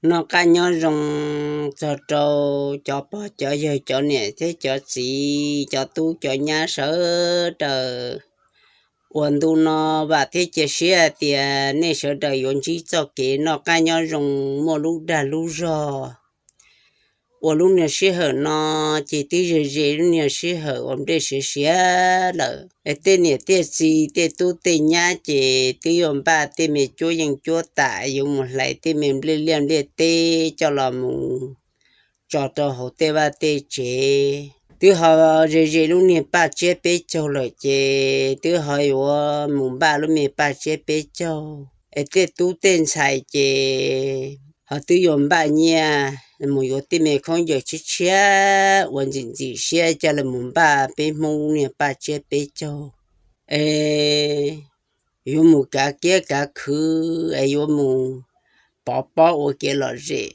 Noj qab nyob zoo txog rau cov pog cov yawg cov niam thiab cov txiv cov tub cov nyab sawv daws. Ua ntu no vam thiab cia siab hais tias nej sawv daws yuav ntsib txoj kev noj qab nyob zoo, muaj lub dag lub zog. Ua lub niag sij hawm no ces twb ze ze lub niag sij hawm uas nplej siav siav lawm es tej niam tej txiv tej tub tej nyab ces twb yuav npaj tej me cuab yeej cuab tam yuav mus hlais tej me nplej liaj nplej teb coj los mus tso rau hauv tej vaj tej tsev. Twb ho ze ze lub niag paj tsiab peb caug lawm ces twb ho yuav mus npaj lub me paj tsiab peb caug es tej tub tej ntxhais ces ho twb yuav npaj nyiaj mus yuav tej me khaub ncaws tshiab tshiab uas ntxim ntxim siab coj los mus npaj peb Hmoob lub niag paj tsiab peb caug es yuav mus kav kiab kav khwv es yuav mus pov pob ua kev lom zem.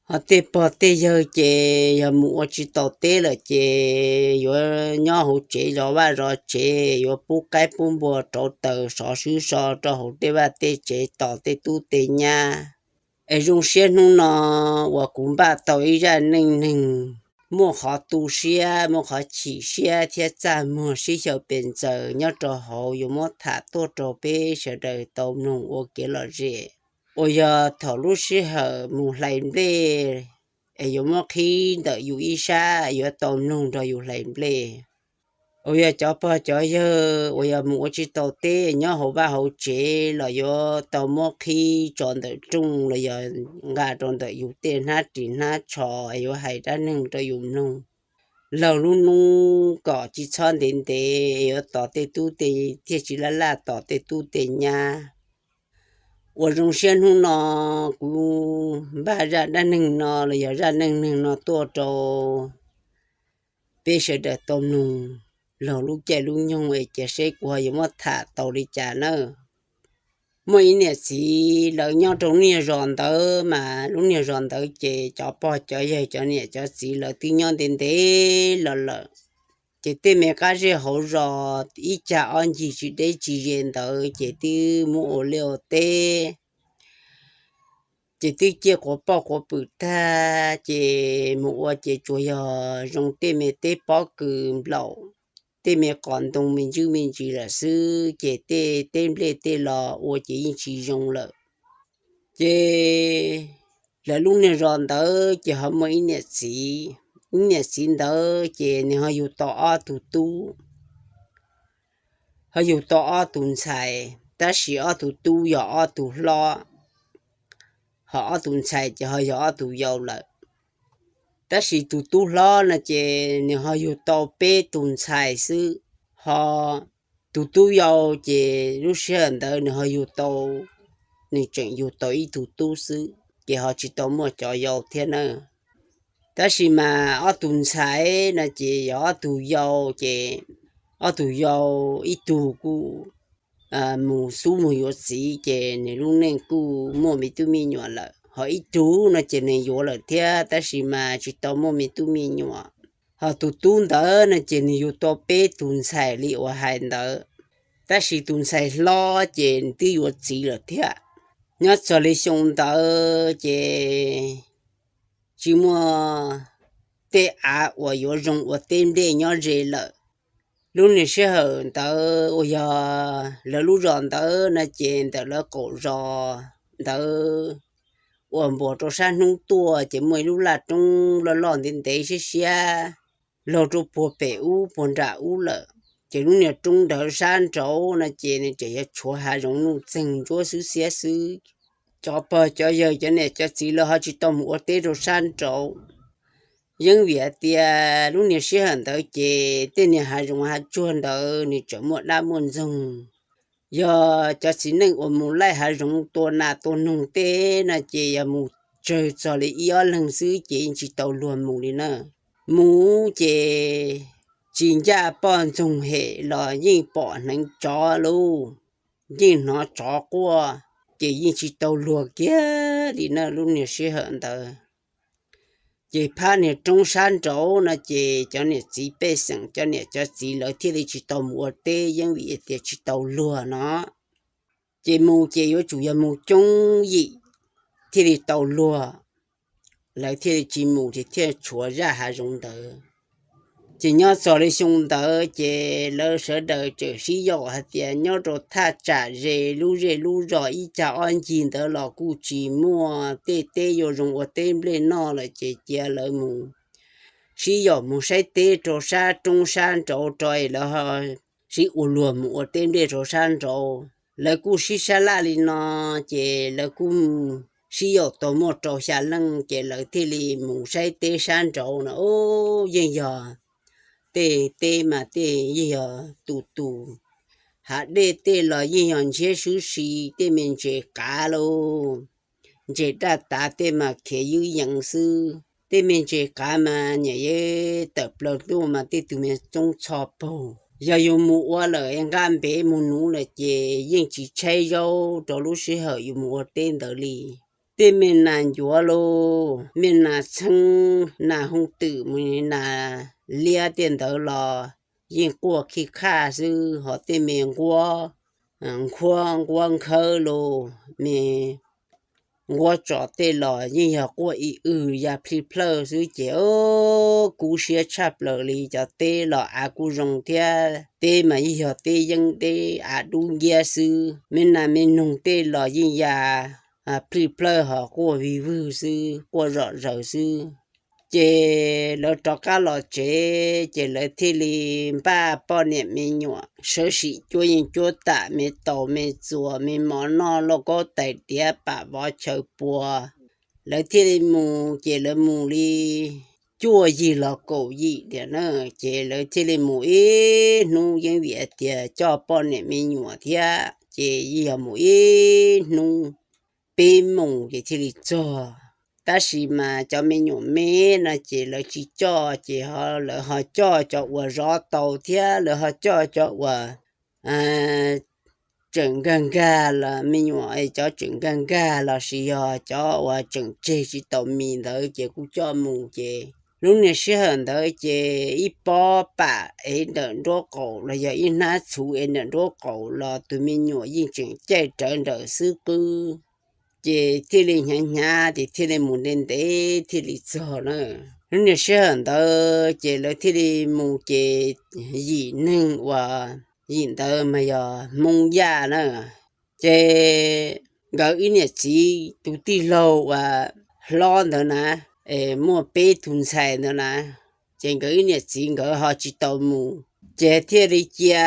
Ho tej pog tej yawg ces yog mus ua tsis tau teb lawm ces yuav nyob hauv tsev zov vaj zov tsev, yuav pub qaib pub npua rauv taws sov swb so rau hauv tej vaj tej tsev tos tej tub tej nyab. Es zoo siab hnub no uas kuv npaj tau ib zaj neej neeg muaj qhov tu siab, muaj qhov chim siab thiab txaj muag sib xyaw pes ntxaws nyob rau hauv yuav muab tham tuaj rau peb sawv daws tau mloog ua kev lom zem. Uas yog thaum lub sij hawm mus hlais nplej es yuav muab qhib ntawm yus ib sab yuav tau mloog nrog yus hlais nplej. Uas yog cov pog cov yawg uas yog mus ua tsis tau teb nyob hauv vaj hauv tsev los yuav tau muab qhib tso ntawm rooj los yog nqa rau ntawm yus tej hnab ris hnab tsho es yuav hais dab neeg rau yus mloog laug lub hnub kom tsis txhob ntev ntev yuav tos tej tub tej thiaj tsis laj laj tos tej tub tej nyab. Uas zoo siab hnub no kuv npaj zaj dab neeg no los yog zaj neej neeg no tuaj rau peb sawv daws tau mloog laug lub caij lub nyoog es cia seb kuv ho yuav muab tham tau li cas nawb. Muaj ib niam txiv lawv nyob rau niag zos ntawd mas lub niag zos ntawd ces cov pog cov yawg cov niam cov txiv lawv twb nyob ntev ntev los lawm. Ces tej me qab zej hauv zos ib cag ob ncig tsis deb tsis ze ntawd ces twb muab ua liaj ua teb, ces twb ciaj quav poj quav pwm tag ces mus ua ces tsuas yog zoo tej me teb pob kws nplaum, tej me qos ntoo me ntsis me ntsis lawm xwb ces tej teb nplej tej los ua ces yeej tsis zoo lawm. Ces lawv lub niag zos ntawd ces ho muaj ib niam txiv, ib niam txiv ntawd ces nws ho yug tau ob tug tub, ho yug tau ob tug ntxhais, tab sis ob tug tub yog ob tug hlob, ho ob tug ntxhais ces ho yog ob tug yau lawm. Tab sis tus tub hlob no ces nws ho yug tau peb tus ntxhais xwb, ho tus tub yau ces lub sij hawm ntawd nws ho yug tau, nws tseem yug tau ib tug tub xwb ces ho tsis tau muaj cov yau thiab na. Tab sis mas ob tug ntxhais no ces yog ob tug yau ces ob tug yau ib tug kuj mus xub mus yuav txiv ces nws lub neej kuj muaj me tub me nyuam lawm, ho ib tug no ces nws yuav lawm thiab tab sis mas tsis tau muaj me tub me nyuam. Ho tus tub ntawd no ces nws yug tau peb tus ntxhais li uas hais ntawd, tab sis tus ntxhais hlob ces nws twb yuav txiv lawm thiab. Nyob txog li xyoo ntawd ces tsis muaj tej av uas yuav zoo ua teb nplej nyob ze lawm. Lub niag sij hawm ntawd uas yog lawv lub zos ntawd no ces ntawm lawv qaum zos ntawd uas npuas rau sab hnub tuaj ces muaj ib lub laj roob loj loj ntev ntev siab siab laug rau puag pem ub puag nram ub lawm. Ces lub niag roob ntawd sab nraud no ces nws tseem yog tshuav hav zoov nuj txeeg ntsuab xwb xiab xwb. Cov pog cov yawg cov niam cov txiv lawv ho tsis tau mus ua teb rau sab nraud, yeeb vim hais tias lub niag sij hawm ntawd ces tej niag hav zoov hav tsuag ntawd nws tseem muaj dab muaj ntxoog. Yog cov txiv neej uas mus laij hav zoov tua nas tua noog tej no ces yog mus tsawg txog li ib ob leeg xwb ces yeej tsis tau luag mus li na. Mus ces tsis ncaj poj ntxoog hem los yeej pom hneev tsov lauj, yeej hnov tsov quaj, ces yeej tsis tau luag kiag li na lub niag sij hawm ntawd. Ces phab niag roob sab nraud no ces cov niam txiv pej xeem cov niam cov txiv lawv thiaj li tsis tau mus ua teb yeeb vim tias tsis tau luag no. Ces mus ces yuav tsum yog mus coob yim thiaj li tau luag, lawv thiaj li tsis mus ces thiaj tshuav zaj hav zoov ntawd. Ces nyob txog li xyoo ntawd ces lawv sawv daws tseem sib yaum hais tias nyob rau thaj tsam ze lub zej lub zos ib cag ob ncig ntawd los kuj tsis muaj tej teb yuav zoo ua teb nplej noj lawm ces cia lawv mus sib yaum mus saib teb rau sab roob sab nraud rau es lawv sib ua luag mus ua teb nplej rau sab nraud. Lawv kuj sib sab laj li no ces lawv kuj sib yaum tau muaj rau xya leej ces lawv thiaj li mus saib teb sab nraud no, yeej yog tej teb mas tej yeej yog tus tus hav dej tej los yeej yog ntshiab swb si, tej me ntses qav lauj, ntses daj tav tej mas khiav ywb yees xwb, tej me ntses qav mas niam yeej tawm plaws tuaj mas tej tug me txoob txho paug. Yog yus mus ua lawm nqa npev mus nuv lawm ces yeej tsis tshaib zaub rau lub sij hawm yus mus ua teb ntawd li. Tej me nas ncuav lauj, me nas txheeb, nas hooj twm mus nas liab tej ntawd los yeej quaj khij khaj xwb, ho tej me nquab, nquab nkhawb lauj, me nquab tsom tej los yeej yog quaj ib wg ya plij plawj xwb ces kub siab tshaj plaws li. Cov teb los av kuj zoo thiab, teb mas yeej yog teb yeeb teb av dub nciab xwb, me nas me noog tej los yeej ya plij plawj ho quaj vig vwg xwb, quaj zom zaws xwb. Ces lawv rov qab los tsev ces lawv thiaj li npaj poj niam me nyuam sawv tsees cuab yeej cuab tam me taus me txuas me mov noj lauj kaub tais diav pam vov chaw pua. Lawv thiaj li mus ces lawv mus li cuaj yim los kaum yim tiam na, ces lawv thiaj li mus ib hnub yeej vim tias coj poj niam me nyuam thiab ces yeej yog mus ib hnub peb moos ces thiaj li txog. Tab sis mas cov me nyuam me no ces lawv tsis coj ces lawv ho coj cov uas zov tau thiab lawv ho coj cov uas tseem nkag nkag los me nyuam cov tseem nkag nkag los sis yog cov uas tseem tseg tsis tau mis ntawd ces kuj coj mus ces lub niag sij hawm ntawd ces ib pob pam es ntawm nruab qaum los yog ib hnab txhuv es ntawm nruab qaum los tus me nyuam yeej tseem caij rawv nrawm xwb qwb. Ces thiaj li hnyav hnyav ces thiaj li mus ntev ntev thiaj li txog na. Lub niag sij hawm ntawd ces lawv thiaj li mus ces yim neeg uas yim ntawd mas yog Hmoob Yaj na. Ces nkawd ib niam txiv tus tij laug uas hlob ntawd na, es muaj peb tus ntxhais ntawd na, ces nkawd ib niam txiv nkawd ho tsis tau mus, ces thiaj li cia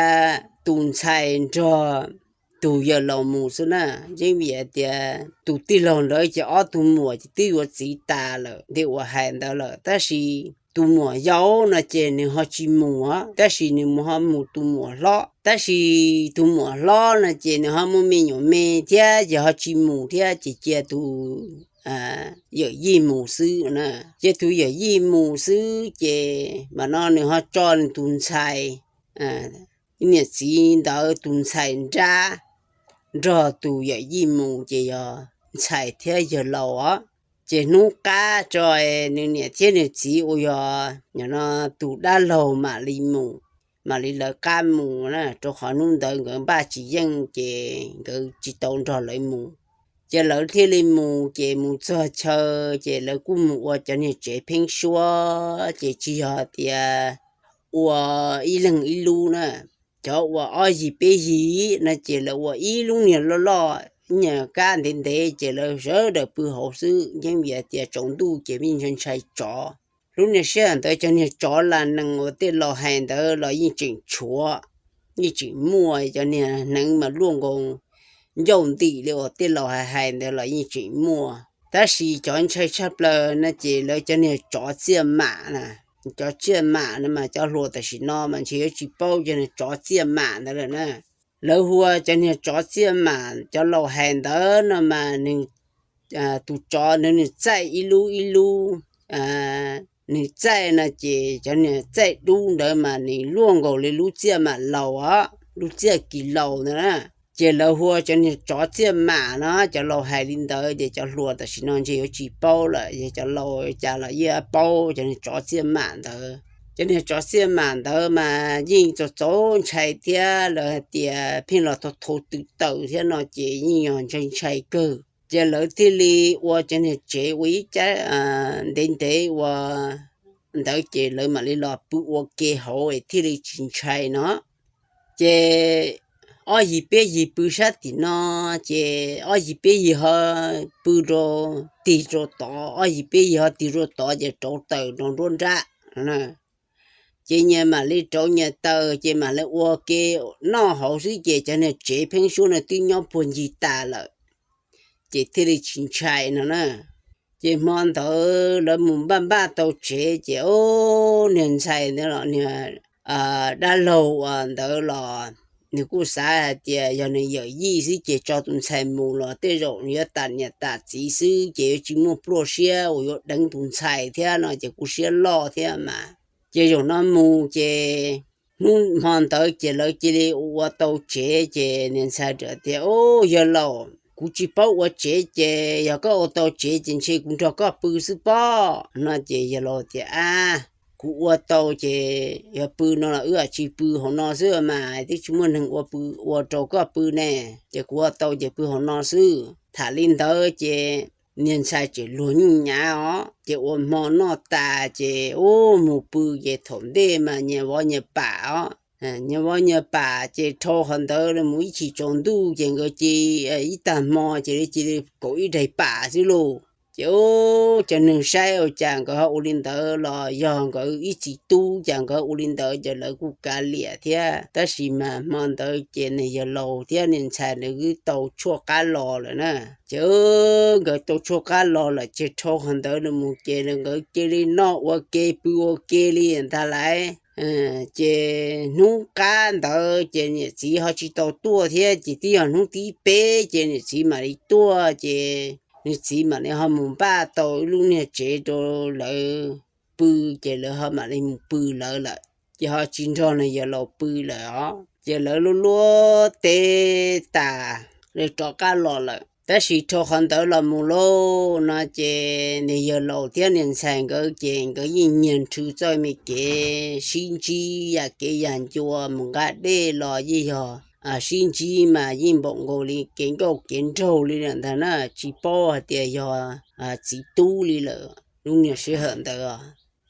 tus ntxhais nrog tus yawm laus mus xwb na. Yeej vim hais tias tus tij laug ntawd ces ob tug muam ces twb yuav txiv tas lawm nti uas hais ntawd lawm, tab sis tus muam yau no ces nws ho tsis mus, tab sis nws mus ho mus tus muam hlob, tab sis tus muam hlob no ces nws ho muaj me nyuam me thiab ces ho tsis mus thiab ces cia tus yawm yij mus xwb na. Cia tus yawm yij mus xwb ces mas no nws ho tso nws tus ntxhais, niam txiv ntawd tus ntxhais nrab nrog tus yawm yij mus ces yog ntxhais thiab yawg laus os. Ces hnub qab tso nws niam thiab nws txiv uas yog no tus dab laug mam li mus, mam li lawv qab mus na, rau qhov hnub ntawd nkawd npaj tsis yeej ces nkawd tsis tau nrog lawv mus. Ces lawv thiaj li mus ces mus txog chaw ces lawv kuj mus ua cov niag tsev pheeb suab ces tsis yog tias ua ib leeg ib lub na. Cov uas ob yig peb yig no ces lawv ua ib lub niag loj loj, ib nyuag kab ntev ntev ces lawv sawv daws pw hauv xwb. Yeej vim tias tsaus ntuj ces vij ntshai ntshai tsov. Lub niag sij hawm ntawd cov niag tsov las nees uas tej laus hais ntawd los yeej tseem tshuav, yeej tseem muaj, cov niag hneev mas luaj nkaus ncauj ntim li uas tej laus hais hais ntawd los yeej tseem muaj. Tab sis cov ntshai tshaj plaws no ces lawv cov niag tsov tsiaj mam na, cov tsiaj mam no mas cov hluas tam sim no mas ntshe yuav tsis paub cov niag tsov tsiaj mam ntawd lawm na. Lawv hu ua cov niag tsov tsiaj mam, cov laus hais ntawd no mas nws, tus tsov ntawd nws txaij ib lub ib lub, nws txaij no ces cov niag txaij dub ntawd mas nws luaj nkaus li lub tsiaj mam laus os, lub tsiaj kis laus ntawd na. Ces lawv hu ua cov niag tsov tsiaj mam no, cov laus hais li ntawd ces cov hluas tam sim no ntshe yuav tsis paub lawm, yog cov laus cas los yeej paub cov niag tsov tsiaj mam ntawd. Cov niag tsov tsiaj mam ntawd mas yeej txaus txaus ntshai thiab lawv hais tias pheej los thau thau tw taws thiab no ces yeej yog ntshai ntshai kawg. Ces lawv thiaj li ua cov niag tsev ua ib cab ntev ntev ua ntawd ces lawv mam li los pw ua ke hauv es thiaj li tsis ntshai no. Ces ob yim peb yim pw sab tim no, ces ob yim peb yim ho pw rau tig rau tod, ob yim peb yim ho tig rau tod ces rauv taws rau nruab nrab. Ces nyias mam li rauv nyias taws ces mam li ua ke noj hauv xwb ces cov niag tsev pheeb suab no twb nyob puag ncig tas lawm, ces thiaj li tsis ntshai no na. Ces hmo ntawd lawv mus npaj npaj tau tsev ces ub, niag ntxhais ntawd los niag dab laug uas ntawd los nws kuj xav hais tias yog nws yawm yij xwb ces tso tus ntxhais mus los tej zaum yuav tas niam tas txiv xwb ces yuav tsis muaj pluaj siab uas yuav deev tus ntxhais thiab no ces kuj siab loj thiab mas. Ces zaum no mus ces hnub hmo ntawd ces lawv cia li ua tau tsev ces niag ntxhais tias, Ub, yawg laus, kuv tsis paub ua tsev ces yog koj ua tau tsev ces ntshe kuv nrog koj pw xwb pob no ces yawg laus tias, Ab, kuv ua tau ces yog pw no los wb tsis pw hauv no xwb mas twb tsis muaj neeg ua pw, ua rau koj pw ne, ces kuv ua tau ces pw hauv no xwb. Tham li ntawd ces niag ntxhais tseem luag nyuj nyav os, ces ua hmo noj tas ces ub mus pw ces thaum ntej mas nyias vov nyias pam os, nyias vov nyias pam ces dhau qhov ntawd mus ib chim tsaus ntuj ces nkawd cia, ib tag hmo ces cia li kaum ib daig pam xwb lauj. Ces ub cov neeg saib ua cas nkawd ho ua li ntawd los yog nkawd ib txiv tub cas nkawd ua li ntawd ces lawv kuj kav liam thiab tab sis mas hmo ntawd ces niag yawg laus thiab niag ntxhais nws twb tau tshuaj qab los lawm na. Ces nkawd tau tshuaj qab los lawm ces dhau qhov ntawd mus ces nkawd cia li noj ua ke pw ua ke li ntag lauj. Ces hnub qab ntawd ces niam txiv ho tsis tau tuaj thiab ces twb yog hnub thib peb ces niam txiv mam li tuaj ces niag txiv mam li ho mus npaj tau ib lub niag tsev rau lawv pw, ces lawv ho mam li mus pw lawv lawm, ces ho tsis nrog niag yawg laus pw lawm os. Ces lawv luaj luaj teb tas lawv rov qab los lawm. Tab sis dhau qhov ntawd los mus lauj no ces niag yawg laus thiab niag ntxhais nkawd ces nkawd yeej nyiag nrhw txoj me kev sib ntsib yam kev yam ncua mus nqa dej los yeej yog sib ntsib mas yeej npaum nkaus li kev nkauj kev nraug li lawm ntag na, tsis paub hais tias yog txiv tub li lawm lub niag sij hawm ntawd.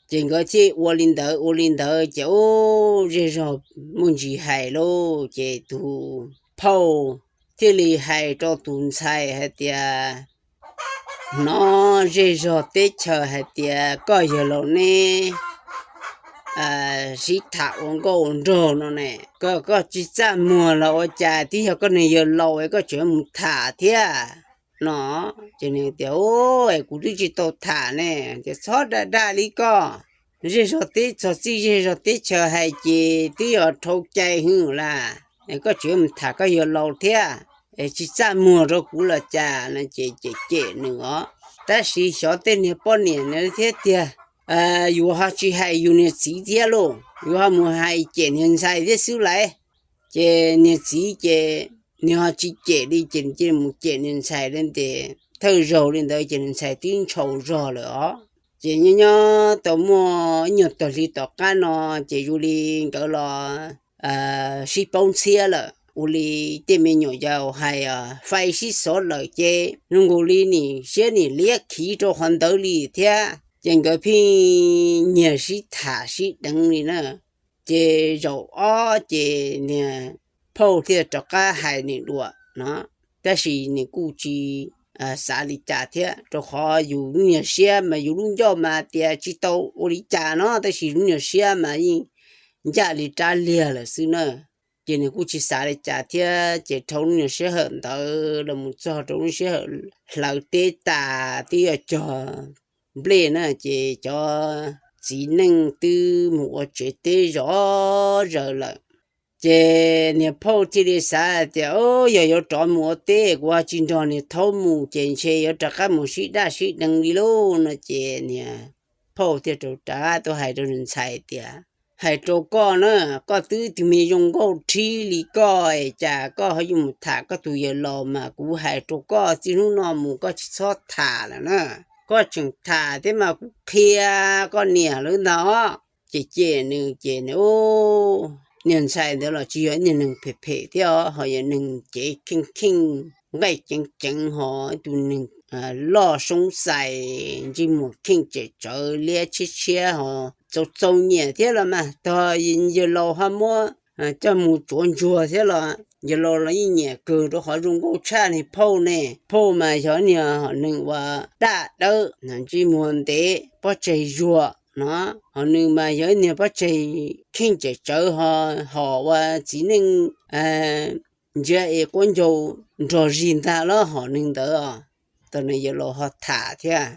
Ces nkawd thiaj ua li ntawd ua li ntawd ces ub zej zog muaj ntsis hais lauj, ces tus phauj thiaj li hais rau tus ntxhais hais tias, Hnov zej zog teb chaws hais tias koj yawg laus neb sib tham ua nkauj ua nraug no ne, koj tsis txaj muag los ua cas, twb yog koj niag yawg laus es koj tseem mus tham thiab no. Ces nws tias, Ub, kuv twb tsis tau tham ne. Tias, Txhob dag dag li koj, zej zog teb, txog txij zej zog teb chaws hais ces twb yog dhau cai hwv lawm, koj tseem mus tham koj yawg laus thiab, tsis txaj muag rau kuv los cas no ces cem cem nws os. Tab sis xyov tej niag poj niam no thiab tiag, yus ho tsis hais yus niag txiv thiab lauj, yus ho mus hais cem niag ntxhais thiab xwb lauj. Ces niag txiv ces nws ho tsis cem li ces nws cia li mus cem niag ntxhais li ntawd, thawj zaug li ntawd ces niag ntxhais twb ntshaus zog lawm os. Ces nyob nyob tau muaj ib nyuag tag hli tom qab no ces zoo li nkawd los sib paub ntxhiab lawm, ua li tej me nyuam yaus hais, fais sib xov lawm ces zoo nkaus li nim siab nim liab khiv rau qhov ntawd li thiab. Ces nkawd pheej nyiag sib tham sib deev li na. Ces zaum ob ces niag phauj thiaj rov qab hais nws dua no, tab sis nws kuj tsis xav li cas thiab, rau qhov yus lub nyuag siab mas yus lub ncauj mas tias tsis tau ua li cas no, tab sis lub nyuag siab mas yeej ncaj li rab liag lawm xwb na. Ces nws kuj tsis xav li cas thiab, ces dhau lub nyuag sij hawm ntawd los mus txog rau lub sij hawm hlawv teb tas twb yuav cog nplej na, ces cov txiv neej twb mus ua tsev teb zov zaws lawm. Ces niag phauj thiaj li xav hais tias, Yog yuav rov mus ua teb kuv ho tsis nrog niag thaub mus ces ntshe yuav rov qab mus sib daj sib deev li lauj no. Ces niag phauj thiaj rov qab tuaj hais rau niag ntxhais tias, Hais rau koj na, koj twb tus me zoo nkauj rhib li koj es cas koj ho yuav mus tham koj tus yawg laus, mas kuv hais rau koj txij hnub no mus koj tsis txhob tham lawm na. Koj tseem tham thiab mas kuv qhia koj niam lawv ntag. Ces cem nws ces nws, niag ntxhais ntawd los tsis yog niag neeg phem phem thiab os, ho yog neeg cev kheej kheej nqaij ceev ceev ho ib tug neeg loj soob xais, ntsej muag kheej tsem tsawv liab tshiab tshiab ho txaus txaus nyiam thiab los mas tog yawg laus ho muab coj mus tsuav ntsuag thiab los yawg laus los yeej nyiam kawg rau qhov zoo nkauj tshaj niag phauj ne. Phauj mas yog niag hom neeg uas daj dawb ntsej muag ntev pob tsaig zuag no, hom nws mas yog niag pob tsaig kheej tsem tsawv ho hom ua txiv neej ntsia es quab ncaug nrog zig ntag lawm hom neeg ntawd os. Tau nws yawg laus ho tham thiab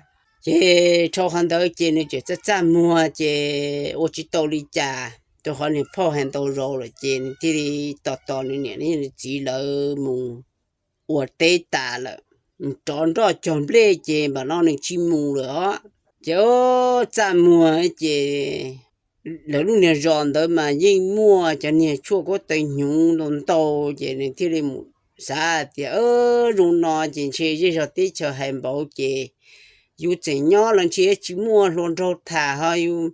ces dhau qhov ntawd ces nws txawm txaj txaj muag ces ua tsis tau li cas rau qhov niag phauj hais ntau zaus lawm ces nws thiaj li tos tos nws niam nws txiv lawv mus ua teb tas lawm, mus rov nroj cog nplej ces npam no nws tsis mus lawm os. Ces txaj muag ces lawv lub niag zos ntawd mas yeej muaj cov niag tshuaj kub taw hnyuv ntau ntau ces nws thiaj li mus xav tias zoo no ces ntshe zej zog teb chaws hais npaum ces yus tseem nyob los ntshe tsis muaj hluas nraug tham ho yus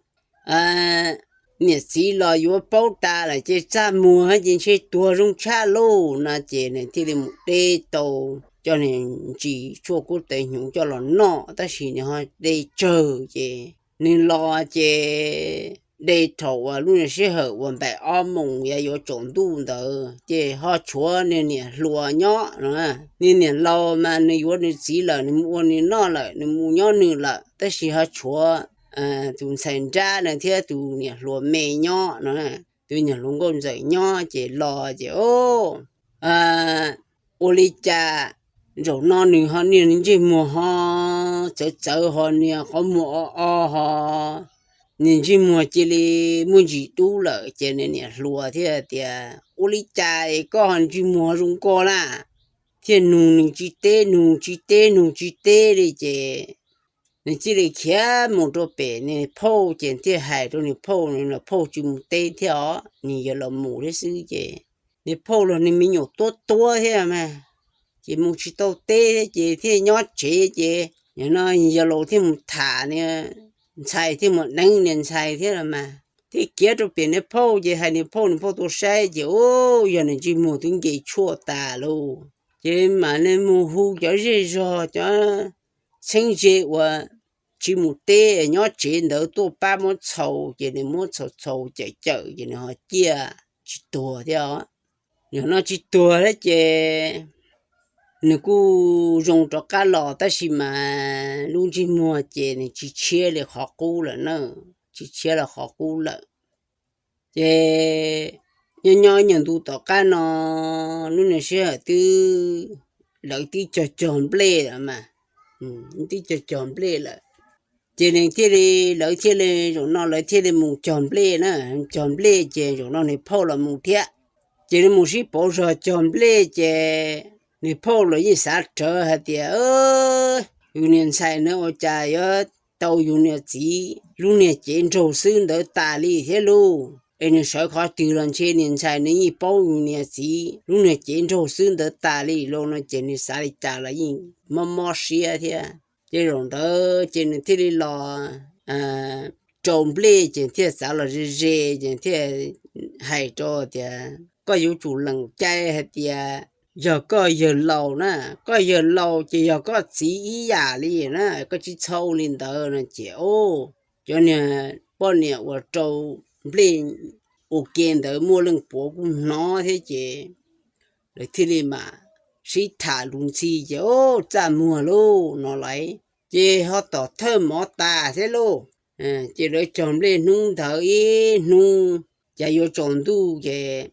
niam txiv los yuav paub tas lawm ces txaj muag ces ntshe tuag zoo tshaj lauj no ces nws thiaj li mus de tau cov niag ntsis tshuaj kub taw hnyuv coj los noj tab sis nws ho de tsawg ces nws los ces de thaum uas lub niag sij hawm uas npaum ob moos yav yuav tsaus ntuj ntawd ces ho tshuav nws niam hluas nyob no. Nws niam laus mas nws yuav nws txiv lawm nws mus ua nws noj lawm nws mus nyob nws lawm tab sis ho tshuav tus ntxhais nrab na thiab tus niam hluas me nyob no. Tus niam hluas nkauj ntxawm nyob ces los ces ua li cas zaum no nws ho niag ntsej muag ho txawv txawv ho niag qhov muag o o ho niag ntsej muag cia li muaj ntsis dub lawm ces nws niam hluas thiaj tias ua li cas es koj ho ntsej muag zoo nkauj na, thiaj nug nws tsis teb nug tsis teb nug tsis teb li ces nws thiaj li khiav mus rau pem nws phauj ces thiaj hais rau nws phauj, nws phauj tsis mus teb thiab os, nws yawg laus mus thiab xwb ces nws phauj los nws me nyuam tuab tuab thiab mas ces mus tsis tau teb thiab ces thiaj nyob tsev ces yog no yawg laus thiaj mus tham nws ntxhais thiaj mus deev nws ntxhais thiab los mas thiaj khiav rau pem nws phauj ces hais nws phauj, nws phauj tuaj saib ces ua yog nws ntsej muag twb nce tshuaj tas lauj. Ces mam li mus hu cov zej zog cov txheeb ze uas tsis mus teb nyob tsev ntawd tuaj pab muab txhaus ces nws muab txhaus txhaus cawm cawm ces nws ho ciaj tsis tuag thiab os. Yog no tsis tuag thiab ces nws kuj zoo rov qab los tab sis mas lub ntsej muag ces nws tsis tshiab li qhov qub lawm na, tsis tshiab li qhov qub lawm. Ces nyob nyob nyuag ntu tom qab no lub niag sij hawm twb lawv twb cog cog nplej lawm mas, twb cog cog nplej lawm ces nws thiaj li, lawv thiaj li, zaum no lawv thiaj li mus cog nplej na, cog nplej ces zaum no nws phauj los mus thiab. Ces nws mus sib pauv zog cog nplej ces nws phauj los yeej xav rawv hais tias yus niag ntxhais na ua cas yuav tau yus niag txiv lub niag cev nraug xwb ntawd tas li thiab lauj, es nws sawv qhov twg los ntshe niag ntxhais nws yeej paub yus niag txiv lub niag cev nraug xwb ntawd tas li lauj no ces nws xav li cas los yeej mob mob siab thiab. Ces zaum ntawd ces nws thiaj li los rau nplej ces thiaj xav los ze ze ces thiaj hais rau tias koj yuav tsum lees cai hais tias yog koj yawg laus na, koj yawg laus ces yog koj txiv ib yam li na, koj tsis txhob ua li ntawd no ces o, cov niag poj niam uas rau nplej ua ke ntawd muaj leej puav kuj hnov thiab ces lawv thiaj li mam sib tham lus ntxhi ces o, txaj muag lauj no lauj, ces ho tom thawj mov tas thiab lauj. Ces lawv cog nplej hnub ntawd ib hnub, cas yuav tsaus ntuj ces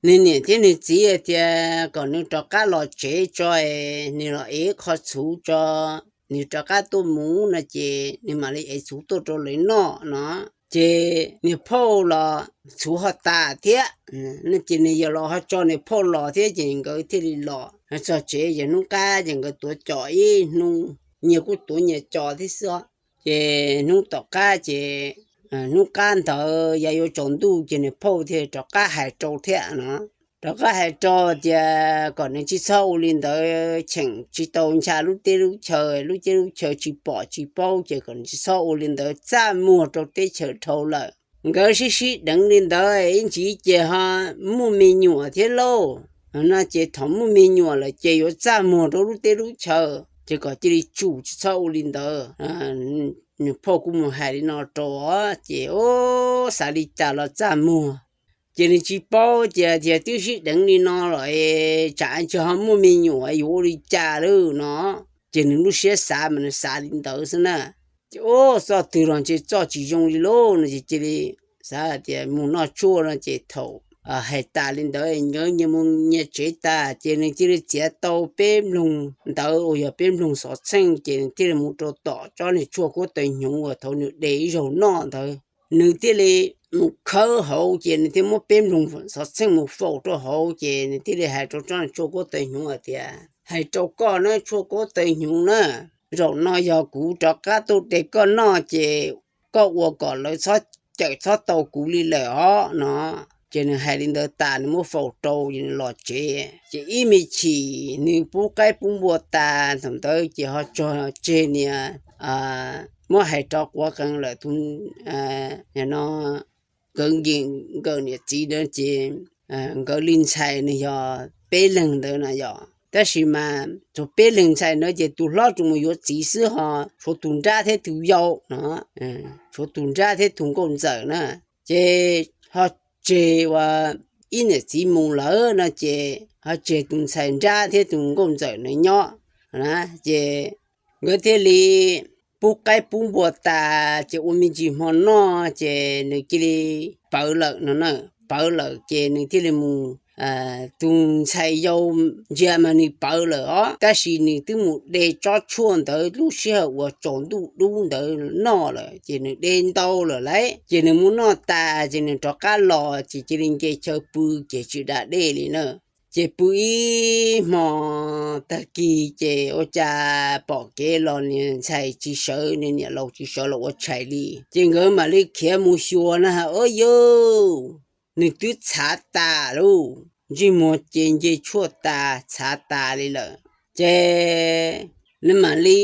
nws niam thiab nws txiv hais tias kom nws rov qab los tsev tso, nws los ev qho txhuv tso, nws rov qab tuaj mus no ces nws mam li ev txhuv tuaj rau lawv noj no. Ces niag phauj los txhuv ho tas thiab, ces nws yawg laus ho tso niag phauj los thiab ces nkawd thiaj li los txog tsev ces hnub qab ces nkawd tuav cos ib hnub, nyias kuj tuav nyias cos thiab xwb. Ces hnub tom qab ces hnub qab ntawd yav yuav tsaus ntuj ces niag phauj thiaj rov qab hais rau thiab no, rov qab hais rau tias kom nws tsis txhob ua li ntawd, cheem tsis tau ncha lub teb lub chaw, lub teb lub chaw tsis pom tsis paub ces kom nws tsis txhob ua li ntawd, txaj muag rau teb chaws dhau lawm. Nkawd sib sib deev li ntawd ib ntsis ces ho muaj me nyuam thiab lauj. no ces thaum muaj me nyuam lawm ces yuav txaj muag rau lub teb lub chaw ces kom cia li tsum, tsis txhob ua li ntawd. Nws phauj kuj mus hais li no rau, ces ub, xav li cas los txaj muag. Ces nws tsis paub ces tias twb sib deev li no los tsam tsis ho muaj me nyuam yuav ua li cas lawm no. Ces nws lub siab xav mas nws xav li ntawd xwb na. Ces ub, txoj twg los ntshe txoj tsis zoo li lauj no ces cia li xav tias mus noj tshuaj no ces thaum hais tas li ntawd nkawd nyias mus nyias tsev tas ces nws thiaj li txiav tau peb nploog ntawd uas yog peb nploog xov txheej ces nws thiaj li mus rau tom tsob niag tshuaj kuab taws hnyuv uas thaum nws de ib zaug noj ntawd. Nws thiaj li mus khawb hauv ces nws thiaj muab peb nploog xov txheej mus faus rau hauv ces nws thiaj li hais rau tsob niag tshuaj kuab taws hnyuv hais tias, hais rau koj na tshuaj kuab taws hnyuv na, zaum no yog kuv rov qab tuaj de koj noj ces koj ua kom lawv txhob cawm txhob tau kuv li lawm os no. Ces nws hais li ntawd tas nws muab faus rau ces nws los tsev. Ces ib me chim nws pub qaib pub npua tas thaum ntawd ces ho tso tseg niag, muab hais rov quav qees lawm tus, no, nkawd nkim nkawm niam txiv ntawd ces nkawd li ntxhais nws yog peb leeg ntawd na yom. Tab sis mas tsuas peb leeg ntxhais ntawd ces tus hlob tsuas mus yuav txiv xwb ho tshuav tus nrab thiab tus yau no, tshuav tus nrab thiab tus nkauj ntxawm na. Ces ho tseg uas ib niam txiv mus lawm no ces ho tseg tus ntxhais nrab thiab tus nkauj ntxawm ntawd nyob na. Ces nkawd thiaj li pub qaib pub npua tas ces ua me ntsis hmo noj ces nws cia li pawv lawm no na. Pawv lawm ces nws thiaj li mus, tus ntxhais yau ntsia mas nws pawv lawm os, tab sis nws twb mus de tsob tshuaj ntawd lub sij hawm uas tsaus ntuj dub ntawd noj lawm ces nws de ntau lawm lauj. Ces nws mus noj tas ces nws rov qab los ces cia li nce chaw pw ces tsis da dej li na. Ces pw ib hmo tag kis ces ua cas pom kev los niag ntxhais tsis sawv, niam laus tsis sawv los ua tshais li. Ces nkawd mam li khiav mus xyuas na, ua yog nws twb txhav tas lauj, ntsej muag ces nce tshuaj tas txhav tas li lawm. Ces nws mam li,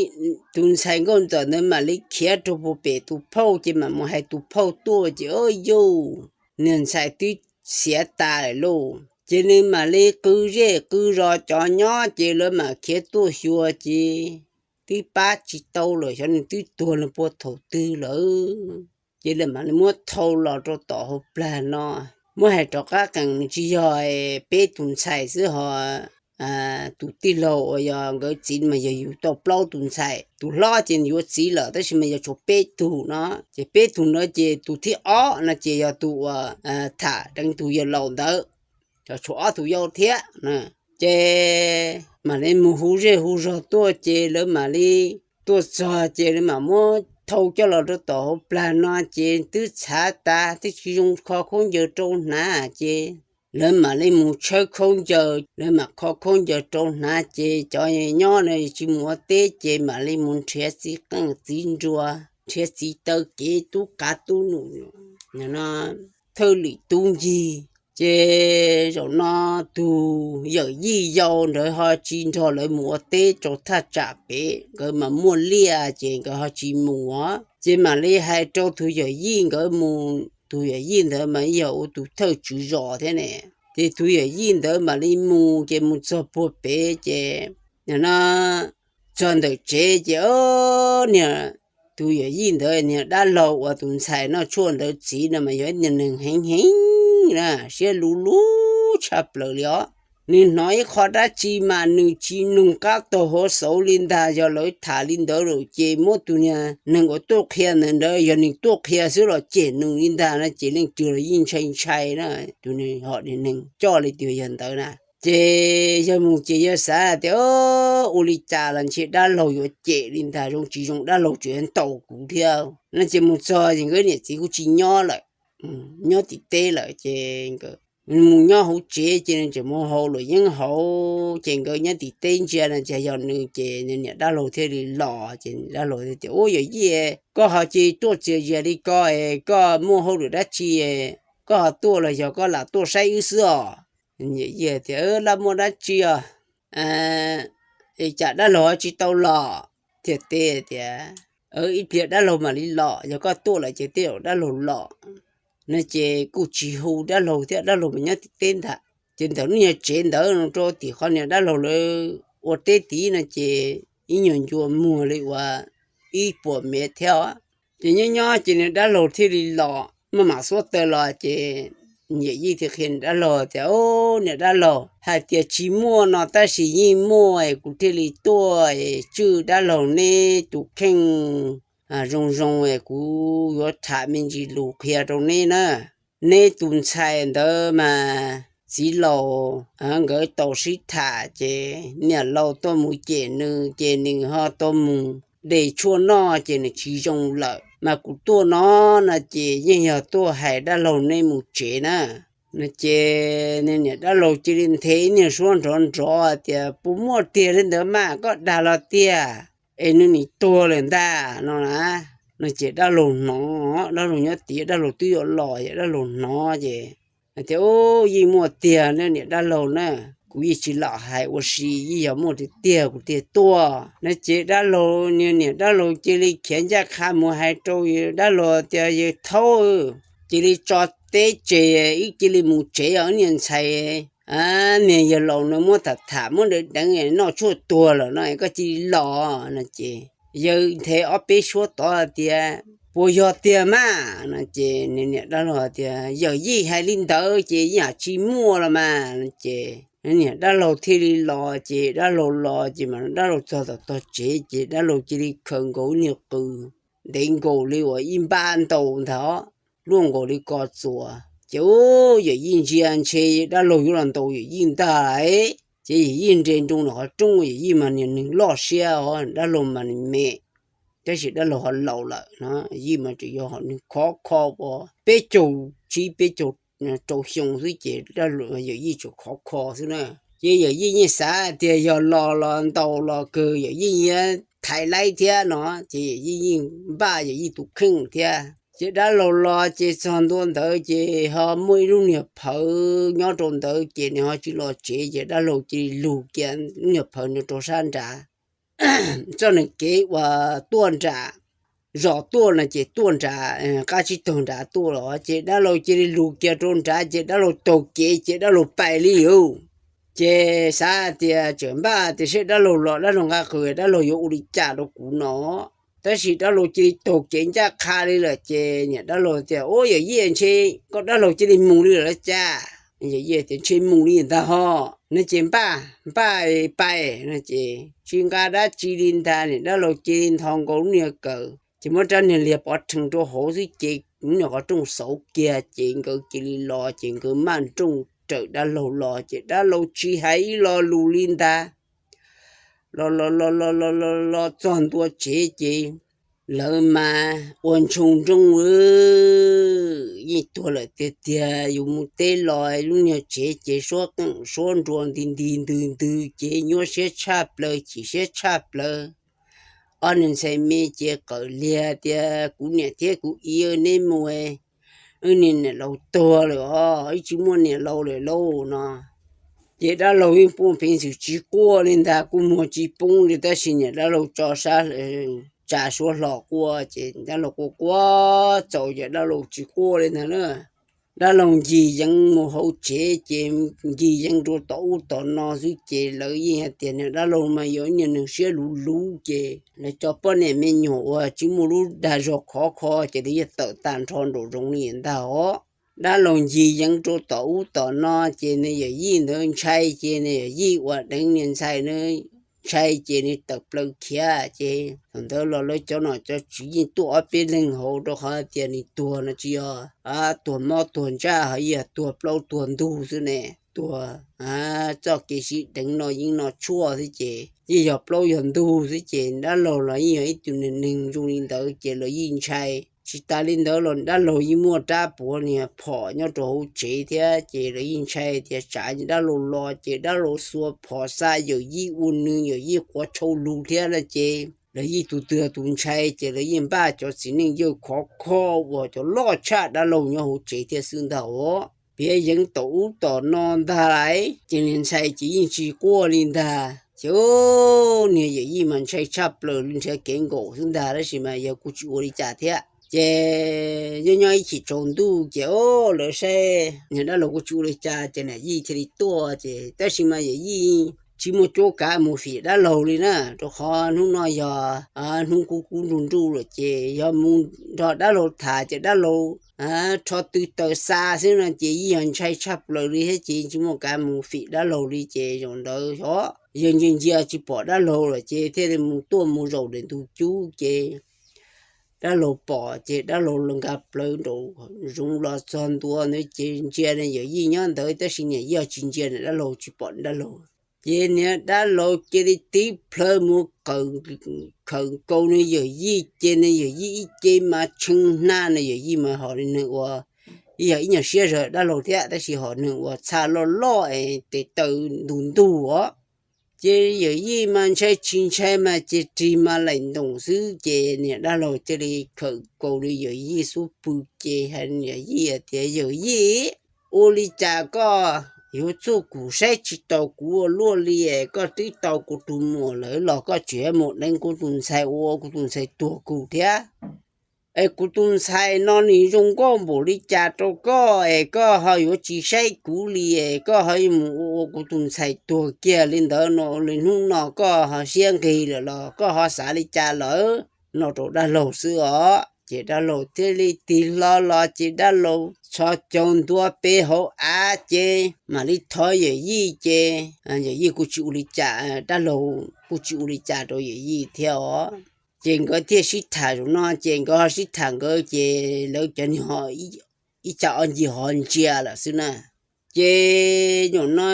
tus ntxhais nkauj ntxawm ntawd mam li khiav rau puag pem tus phauj ces mam mus hais tus phauj tuaj ces ua yog niag ntxhais twb xiav tas lawm lauj. Ces nws mam li qw zej qw zos cov nyob ces lawv mam khiav tuaj xyuas ces twb pab tsis tau lawm, xyov nws twb tuag los puag thaum twg lawm. Ces lawv mam li muab thau los rau tom hauv plag no. Muab hais rov qab qees nws tsis yog peb tus ntxhais xwb ho, tus tij laug uas yog nkawd txiv mas yog yug tau plaub tus ntxhais. Tus hlob ces yuav txiv lawm tab sis mas yog tshuav peb tug no. Ces peb tug ntawd ces tus thib ob no ces yog tus uas tham deev tus yawg laus ntawd, tshuav ob tug yau thiab. Ces mam li mus hu zej hu zog tuaj ces lawv mam li tuaj txog ces lawv mam muab thau coj los rau tom hauv plag no ces twb txhav tas twb tsis zoo kho khaub ncaws rau hnav ces lawv mam li mus tshawb khaub ncaws, lawv mam kho khaub ncaws rau hnav ces cov nyob no tsis mus ua teb ces mam li mus nrhiav txiv qeej txiv nruas, nrhiav txiv taw kev tub qav tub num, thawj lwm tub ncig. Ces zaum no tus yawm yij yau ntawd ho tsis nrog lawv mus ua teb rau thaj tsam pem, nkawd mas muaj liaj ces nkawd ho tsis mus os. Ces mam li hais rau tus yawm yij nkawd mus, tus yawm yij ntawd mas yog ua tus thawj tswv zos thiab ne. Ces tus yawm yij ntawd mam li mus ces mus txog puag pem ces no txog ntawm tsev ces niag, tus yawm yij ntawd niag dab laug uas tus ntxhais noj tshuaj ntawd txiv no mas yog ib niag neeg heev heev na, siab luv luv tshaj plaws li os. Nws hnov ib qho dab tsi mas nws tsis nug qab taug hauv xauv li ntag, yog lawv tham li ntawd lawm ces muab tus niag neeg uas tuaj qhia ntawd ntawd yog nws tuaj qhia xwb los cem nws li ntag no ces leej twg los yeej ntshai ntshai na, tus niag ho niag neeg coj li tias yog ntawd na. Ces yawg mus ces yawg xav tias ua li cas los ntshe dab laug yuav cem li ntag, zoo tsis zoo dab laug tseem yuav ntaus kuv thiab no. Ces mus txog ces nkawd niam txiv kuj tsis nyob lawm, nyob tim teb lawm ces mus nyob hauv tsev ces nws tseem mus haus luam yeeb hauv ces nkawd nyob tim teb ntsia no ces yog nws ces niam dab laug thiaj li los ces dab laug tias ua yawm yij, koj ho cia tuaj txias zias li ko, koj muaj hauj lwm dab tsi, koj ho tuaj los yog koj lam tuaj saib wb xwb os? Yawm yij tias laj muaj dab tsi os, es cas dab laug ho tsis tau los? Thiaj teb tias ib pliag dab laug mam li los, yog koj tuaj lawm ces tej zaum dab laug los no. Ces kuj tsis hu dab laug thiab, dab laug mas nyob tim teb ntag. ces ntawm lub nyuag tsev ntawd rau tim qhov niag dab laug lawv ua teb tid no ces ib nyuag ncua muag li uas ib puas mev thiab os. Ces nyob nyob ces niag dab laug thiaj li los maj mam xuab taws los ces yawm yij thiaj qhia niag dab laug tias, Au, niam dab laug, hais tias tsis muaj no tab sis yeej muaj es kuv thiaj li tuaj es tswj dab laug neb tus kheej zoo zoo es kuv yuav tham me ntsis lus qhia rau neb na. Neb tus ntxhais ntawd mas txiv laus nkawd tau sib tham ces niam laus tuaj mus cem nws ces nws ho tau mus de tshuaj noj ces nws tsis zoo lawm, mas kuv tuaj no no ces yeej yog tuaj hais dab laug neb mus tsev na. No ces niam dab laug cia li nthe ib niag suab nrov nrov tias, Puas muaj tiag li ntawd mas koj dag los tiag? Es nws nim tuag lawm ntag no na. No ces dab laug hnov, dab laug nyob tid dab laug twb yuav los, dab laug hnov ces hais tias, Yeej muaj tiag na niam dab laug na, kuv yeej tsis lam hais ua si, yeej yog muaj tiag tiag kuv thiaj tuaj no. Ces dab laug, niag niam dab laug cia li khiav ncaj qha mus hais rau dab laug tias, Yawg thaub, cia li tso teb tseg, wb cia li mus tsev os, wb niag ntxhais, niag yawg laus nws muab tham tham muab deev deev noj tshuaj tuag lawm no, koj cia li los no. Ces yawg nthe ob peb suab tod tias, Puas yog tiag mas no? Ces niam dab laug tias, Yawm yij hais li ntawd ces yeej tsis muaj los mas no. Ces niam dab laug thiaj li los, ces dab laug los ces mas dab laug txog tom tog tsev ces dab laug cia li khaws nkaus niag qws ntev nkaus li uas ib npab ntaus ntag, luaj nkaus li ko txuas. Ces ub, yawm yij ntsia ntshe dab laug yuav los ntaus yawm yij ntag lauj. Ces yawm yij nres nroo ntawm qhov rooj, yawm yij mas niag neeg loj siab os, dab laug mas nws me, tab sis dab laug ho laus lawm no, yawm yij mas tseem yog hom neeg khov kho uas peb caug tsib peb caug rau xyoo xwb ces yawm yij tseem khov kho xwb na. Ces yawm yij yeej xav tias yog los los ntaus los kawg yawm yij yuav thaiv laib thiab no, ces yawm yij yeej npaj yawm yij tus kheej thiab. Ces dab laug los ces txog ntua ntawd ces ho muaj ib lub niag phawv nyob rau ntawd ces nws ho tsis los tsev ces dab laug cia li lug kiag lub niag phawv no rau sab nrad. Txoj niag kev uas tuaj nram zos tuaj no ces tuaj nram qab tsib taug nrad tuaj los ces dab laug cia li lug kiag rau nrad ces dab laug taug kev ces dab laug pais li lauj. Ces xav tias tseem npaj tias seb dab laug los dab laug nqa qws dab laug yuav ua li cas rau kuv no. Tab sis dab laug cia li taug kev ncaj qha li lawm ces niam dab laug tias, Ub, yawm yij, ntshe koj dab laug cia li mus li lawm los cas? Yawm yij tias, Ntshe mus li ntag ho. No ces npaj npaj pais no ces tsis nqa dab tsi li ntag, niam dab laug cia li ntho nkaus lub niag kawm ces muab rab niag liag pov rhees rau hauv xwb ces lub niag qhov rooj xauv kiag ces nkawd cia li los ces nkawd maj nrooj raws dab laug los ces dab laug tsis hais ib lo lus li ntag. Los los los los los los los txog ntua tsev ces lawv mas ua ntshoo nrooj, yeej tuag lawm tiag tiag, yus mus teb los lub niag tsev ces suab qeej suab nruas nti nti ntws ntws ces nyuaj siab tshaj plaws chim siab tshaj plaws. Ob niag ntxhais me ces qawm liag tias, Kuv niam thiab kuv txiv, neb mus, wb niag niam laus tuag lawm os, wb tsis muaj niam laus lawm lauj no. Ces dab laug yeej poob peev xwm tsis quaj li ntag, kuj muag tsis poob li tab sis niam dab laug tso sab tsa suab hlo quaj ces dab laug quaj quaj txaus ces dab laug tsis quaj li ntag na. Dab laug ncig yeev mus hauv tsev ces ncig yeev rau tom ub tom no xwb ces lawv yeej hais tias niag dab laug mas yog ib niag neeg siab luv luv ces lawv cov poj niam me nyuam uas tsis muaj lub dag zog khov kho ces lawv yeej tawm tag nrho nraum zoov li ntag os. Dab laug ncig yeev rau tom ub tom no ces nws yawm yij ntawd ntshai ces nws yawm yij uas deev niag ntxhais na ntshai ces nws tawm plaws khiav ces thaum ntawd los lawv cov nom cov tswv yeej tuaj ob peb leeg hauv rau qhov tias nws tuag no tsis yog tuag mob tuag ntsaj ho yog tuag plaub tuag ntug xwb ne. Tuag txoj kev sib deev no yeej no tshuaj xwb ces yeej yog plaub yog ntug xwb ces dab laug los yeej yog ib tug neeg zoo li ntawd ces lawv yeej ntshai. Tsis tas li ntawd los dab laug yeej muaj rab puav niag phom nyob rau hauv tsev thiab ces lawv yeej ntshai tias tsam dab laug los ces dab laug xuas phom xa yawm yij ua nws yawm yij quav tshau lug thiab no ces lawv yeej tus twg tus ntshai ces lawv yeej npaj cov txiv neej yawg khov kho uas cov loj tshaj dab laug nyob hauv tsev thiab xwb ntag os. Piav yeev tom ub tom no ntag lais ces niag ntxhais ces yeej tsis quaj li ntag ces niag yawm yij mas ntshai tshaj plaws li nrhiav kev nkaum xwb ntag tab sis mas yawg kuj tsis ua li cas thiab. Ces nyob nyob ib chim tsaus ntuj ces o, lawv saib niag dab laug kuj tsis ua li cas ces niam yij thiaj li tuaj ces tab sis mas yawm yij tsis muaj cuab kav mus fim dab laug li na, rau qhov hnub no yog hnub kub kub nruj nruj lawm ces yog mus nrog dab laug tham ces dab laug rho tw taws xa xwb no ces yij yog ntshai tshaj plaws li thiab ces tsis muaj kav mus fim dab laug li ces zaum ntawd xyov yawg ntsia ntsia tsis pom dab laug lawm ces thiaj li mus tuaj mus zaum ntawm ntug cub ces dab laug pom ces dab laug los nkag plawv nraum zoov los txog ntua ntawd ces ntsia yawm yij nyob ntawd tab sis niam yij tsis ntsia dab laug, tsis pom dab laug. Ces niag dab laug cia li tib plhaw mus khawm nkaus nws yawm yij ces nws yawm yij ib ce mas tshee hnab, nws yawm yij mas ho li neeg uas yog ib nyuag siab zog dab laug thiab tab sis ho neeg uas txha loj loj es tes taw ntug ntug os. Ces yawm yij mas ntshai tsis ntshai mas ces ris mas laim ntoos xwb ces niag dab laug thiaj li khawm nkaus li yawm yij xub pwg ces hais yawm yij tias, Yawm yij, ua li cas koj yuav txuj kum saib tsis taus kuv ua luaj li es koj twb tau kuv tus muam lawm los koj tseem mus deev kuv tus ntxhais ua kuv tus ntxhais tuag kuv thiab? Es kuv tus ntxhais no nws zoo nkauj npaum li cas rau koj es koj ho yuav tsis saib kuv li es koj ho yuav mus ua ua kuv tus ntxhais tuag kiag li ntawd no li? Hnub no koj ho siab nqig lawm los koj ho xav li cas lawm? No rau dab laug xwb os. Ces dab laug thiaj li tig hlo los ces dab laug tso caug ntua pem hauv av ces mam li thov yawm yij ces yawm yij kuj tsis ua li cas, dab laug kuj tsis ua li cas rau yawm yij thiab os. Ces nkawd thiaj sib tham zaum no ces nkawd ho sib tham nkawd ces lawv cov niag ib co ob ncig ho ntsia lawm xwb na. Ces zaum no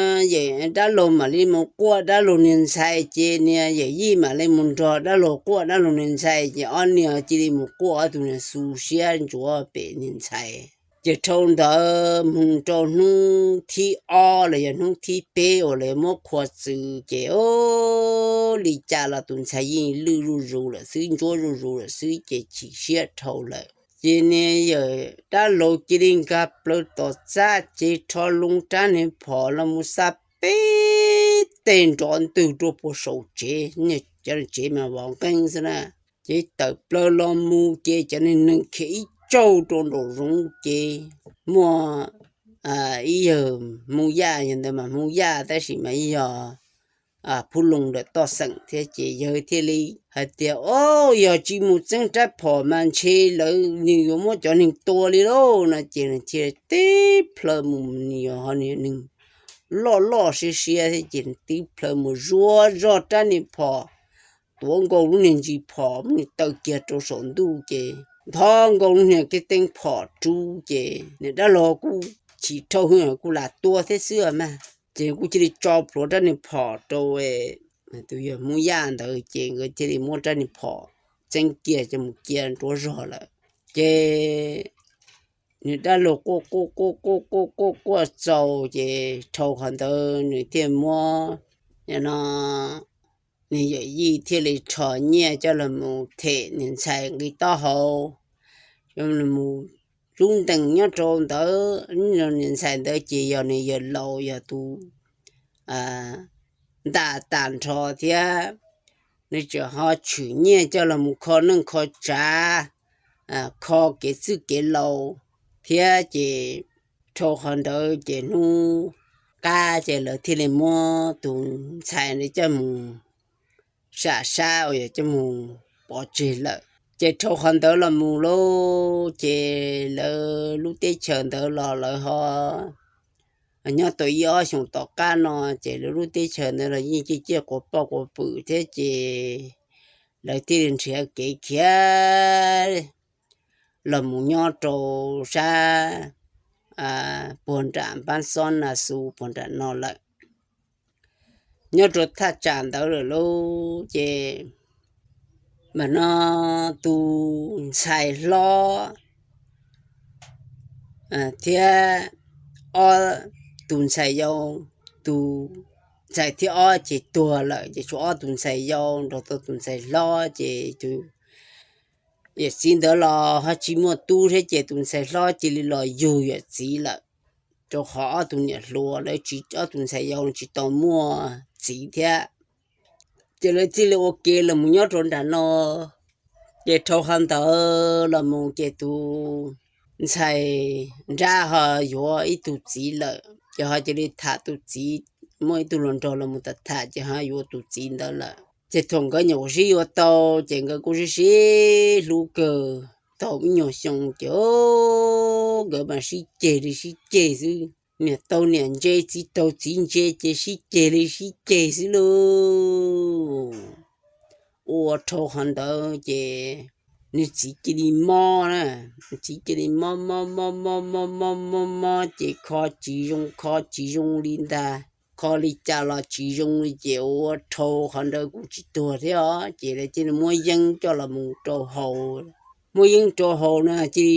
dab laug mam li mus quaj dab laug niag ntxhais ces niag yawm yij mam li mus nrog dab laug quaj dab laug niag ntxhais ces ob niag cia li mus quaj ob tug niag xu siab ntsuav pem niag ntxhais. Ces dhau ntawd mus rau hnub thib ob los yog hnub thib peb uas lawv muab qhua txwv ces o, li cas los tus ntxhais yeej lwj zuj zus lawm xwb, ntsuab zuj zus lawm xwb ces chim siab dhau lawm. Ces niag yawm dab laug cia li nkag plaws tom txaj ces rho loo rab niag phom los mus xa peb teg nrov ntwg rau puag saum tsev, cov tsev mas vov nqeeb xwb na. Ces tawm plaws los mus ces cov niag neeg khiav ib tsaug rau nraum zoov ces muaj ib yawg Hmoob Yaj, yawg ntawd mas Hmoob Yaj tab sis mas yog Phub Loos ntawm toj xeem thiab ces yawg thiaj li hais tias, O, yog tsis mus txeeb rab phom mas ntshe lawv nws yuav muab cov neeg tua li lauj, no ces nws thiaj tib plhaw mus, nws yog ho niag neeg loj loj siab siab thiab ces tib plhaw mus zuaj zog rab niag phom, tuav nkaus lub niag ntsis phom muab nws taw kiag rau saum ntuj ces ntho nkaus lub niag kev teeb phom rub ces niag dab laug kuj chim dhau hwv kuj lam tua thiab xwb mas, ces kuj cia li tso plhuav rab niag phom rau tus yawg Hmoob Yaj ntawd ces nkawd thiaj li muab rab niag phom txeeb kiag coj mus cia nruab zog lawm. Ces niag dab laug quaj quaj quaj quaj quaj quaj quaj txaus ces dhau qhov ntawd nws thiaj muab, no, niag yawm yij thiaj li rho nyiaj coj los mus them niag ntxhais nqi taub hau, coj los mus zub ntees nyob rau ntawd. Niag ntxhais ntawd ces yog nws yawg laus yog tus ntam tas nrho thiab, nws tseem ho tshwm nyiaj coj los mus kho neej kho tsav, kho kev txwj kev laus thiab ces dhau qhov ntawd ces hnub qab ces lawv thiaj li muab tus ntxhais ntawd coj mus sam sab uas yog coj mus pov tseg lawm. Ces dhau qhov ntawd los mus lauj ces lawv lub teb chaws ntawd los lawv ho nyob tau ib ob xyoos tom qab no ces lawv lub teb chaws ntawd los yeej ciaj ciaj quas poj quas pwm thiab ces lawv thiaj li nrhiav kev khiav los mus nyob rau sab puag nram npab xob na xu puag nram no lawm. Nyob rau thaj tsam ntawd lawm lauj ces mam no tus ntxhais hlob thiab ob tus ntxhais yau, tus ntxhais thib ob ces tuag lawm ces tshuav ob tus ntxhais yau nrog tau tus ntxhais hlob ces tus yawm txiv ntawd los ho tsis muaj tub thiab ces tus ntxhais hlob cia li los yug yawm txiv lawm, rau qhov ob tug niam hluas lawv tsis, ob tus ntxhais yau tsis tau muaj txiv thiab. Ces lawv thiaj li ua ke los mus nyob rau nram no Ces dhau qhov ntawd los mus ces tus ntxhais nrab ho yuav ib tug txiv lawm, ces ho cia li tham tus txiv, muaj ib tug hluas nraug los mus tham tham ces ho yuav tus txiv ntawd lawm. Ces thaum nkawd nyuam qhuav sib yuav tau ces nkawd kuj sib sib hlub kawg tau ib nyuag xyoo ces nkawd mas sib ceg li sib ceg xwb. Niam taug niam ntse, txiv taug txiv ntse ces sib ceg li sib ceg xwb lauj. Ua dhau qhov ntawd ces nws txiv cia li mob na, txiv cia li mob mob mob mob mob mob mob mob ces kho tsis zoo kho tsis zoo li ntag, kho li cas los tsis zoo li ces ua dhau qhov ntawd kuj tsis tuag thiab os, ces lawv cia li muab yeeb coj los mus rau haus. Muab yeeb rau haus no cia li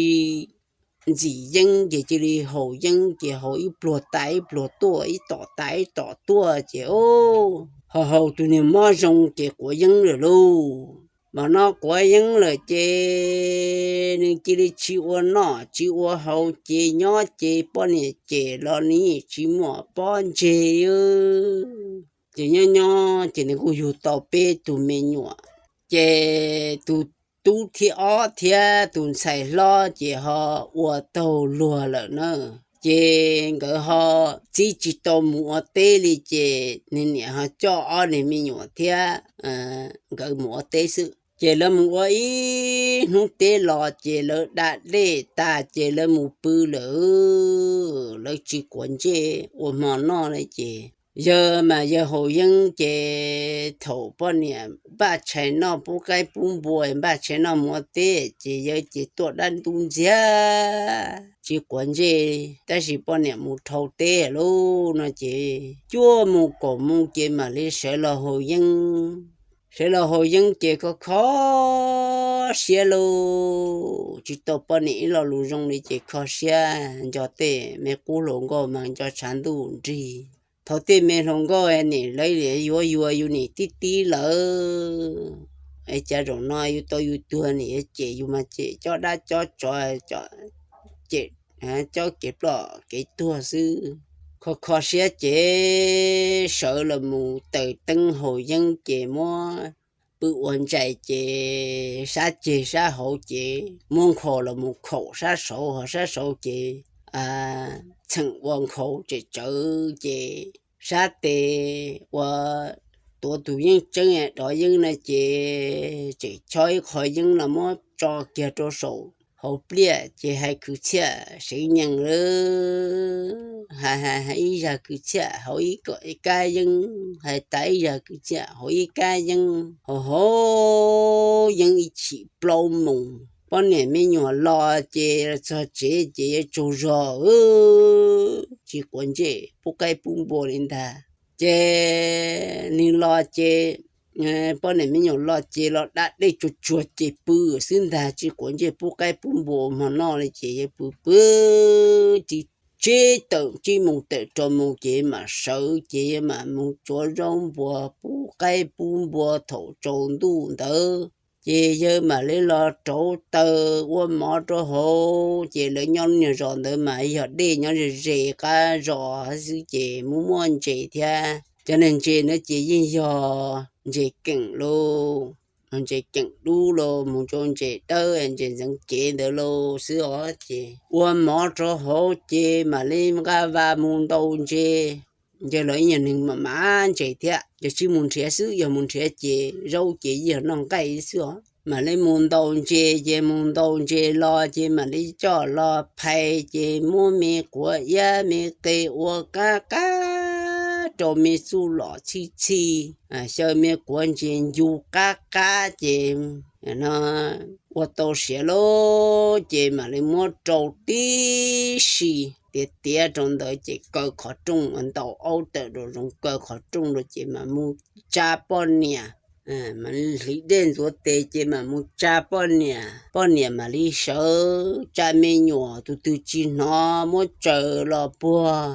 ntxim yeeb ces cia li haus yeeb ces haus ib pluag tas ib pluag tuaj, ib tom tas ib tom tuaj ces ho haus tus niag mob zoo ces quav yeeb lawm lauj. Mas no quav yeeb lawm ces nws cia li tsis ua noj tsis ua haus ces nyob ces poj niam cem los nws tsis muaj pob ntseg. Ces nyob nyob ces nws kuj yug tau peb tug me nyuam. Ces tus tub thib ob thiab tus ntxhais hlob ces ho ua taug luag lawm na. Ces nkawd ho txib tsis tau mus ua teb li ces nws niam ho coj ob niag me nyuam thiab nkawd mus ua teb xwb. Ces lawv mus ua ib hnub teb los ces lawv da dej tas ces lawv mus pw lawm, lawv tsis quav ntsej ua hmo noj li ces yawg mas yawg haus yeeb ces thaum poj niam npaj tshais noj pub qaib pub npua npaj tshais noj mus ua teb ces yawg ces tuaj dab ntub ntxiag tsis quav ntsej, tab sis poj niam mus dhau teb lauj no ces cuaj mus kaum mus ces mam li sawv los haus yeeb. Sawv los haus yeeb ces kho kho siab lauj, tsis tau poj niam ib lo lus zoo li ces kho siab, nco tej me qub hluas nkauj mas nco tshav ntuj nrig. Thaum tej me hluas nkauj nim lawv yuav yuav yus nim tib tib lawm, es cas zaum no yus tau yus tuag nim yuav cem yus mas cem cob dab cob tsov, cem cob kev ploj kev tuag xwb. Kho kho siab ces sawv los mus taws teeb haus yeeb ces muab pw ua ntsais ces sab ceg sab hauv ces muab nkhaus los mus khaum sab saud ho sab saud ces txheem ua nkhaus tsem tsawv ces sab tes ua tuav tus yeeb tseeb dov yeeb na ces tseem chob ib qho yeeb los muab tso kiag rau saum hauv pliaj ces hais kwv txhiaj seev nyees lawm. Hais hais hais ib zag kwv txhiaj hauv ib kab yeeb, hais tas ib zag kwv txhiaj hauv ib kab yeeb, hauv hauv yeeb ib chim plaub moos. Poj niam me nyuam los ces txog tsev ces yuav tsaug zog, tsis quav ntsej pub qaib pub npua li ntag. Ces nws los ces poj niam me nyuam los ces los da dej tsuag tsuag ces pw xwb ntag, tsis quav ntsej pub qaib pub npua hmo noj li ces yawg pw pw tsis tsib tawm tsib moos tawm rau moos ces mam sawv ces yawg mam mus tsuav zaub npua pub qaib pub npua thaum tsaus ntuj ntawd. Ces yawg mam li los rauv taws ua mov rau hauv ces lawv nyob niag zos ntawd mas yog dej nyob ze ze qab zos xwb ces muaj muaj ntses thiab. Cov niag ntses na ces yeej yog ntses keem lauj, ntses keem dub lauj, mus rau ntses dawb ntses ntxeev cev ntawd lauj xwb os. Ces ua mov rau hauv ces mam li nqa vas mus ntaus ntses. Ces los ib nyuag neeg mam mam ntses thiab, yog tsis mus nrhiav xwb, yog mus nrhiav ces zaub ces yog noj nqaij xwb os. Mam li mus ntaus ntses ces mus ntaus ntses los ces mam li coj los phais ces muab me quav iab me qe ua qab qab rau me txuj lom txhij txhij, xyaw me quav ntses ncu qab qab ces no ua tau siav lauj ces mam li muab rau tib si tiav tiav rau ntawd ces kaw qhov rooj, ntaus aub tawm rau zoov kaw qhov rooj rau ces mam mus tsa poj niam, mam hliv dej ntxuav tes ces mam mus tsa poj niam, poj niam mam li sawv tsa me nyuam, tus twg tsis hnov muab tsaws los puag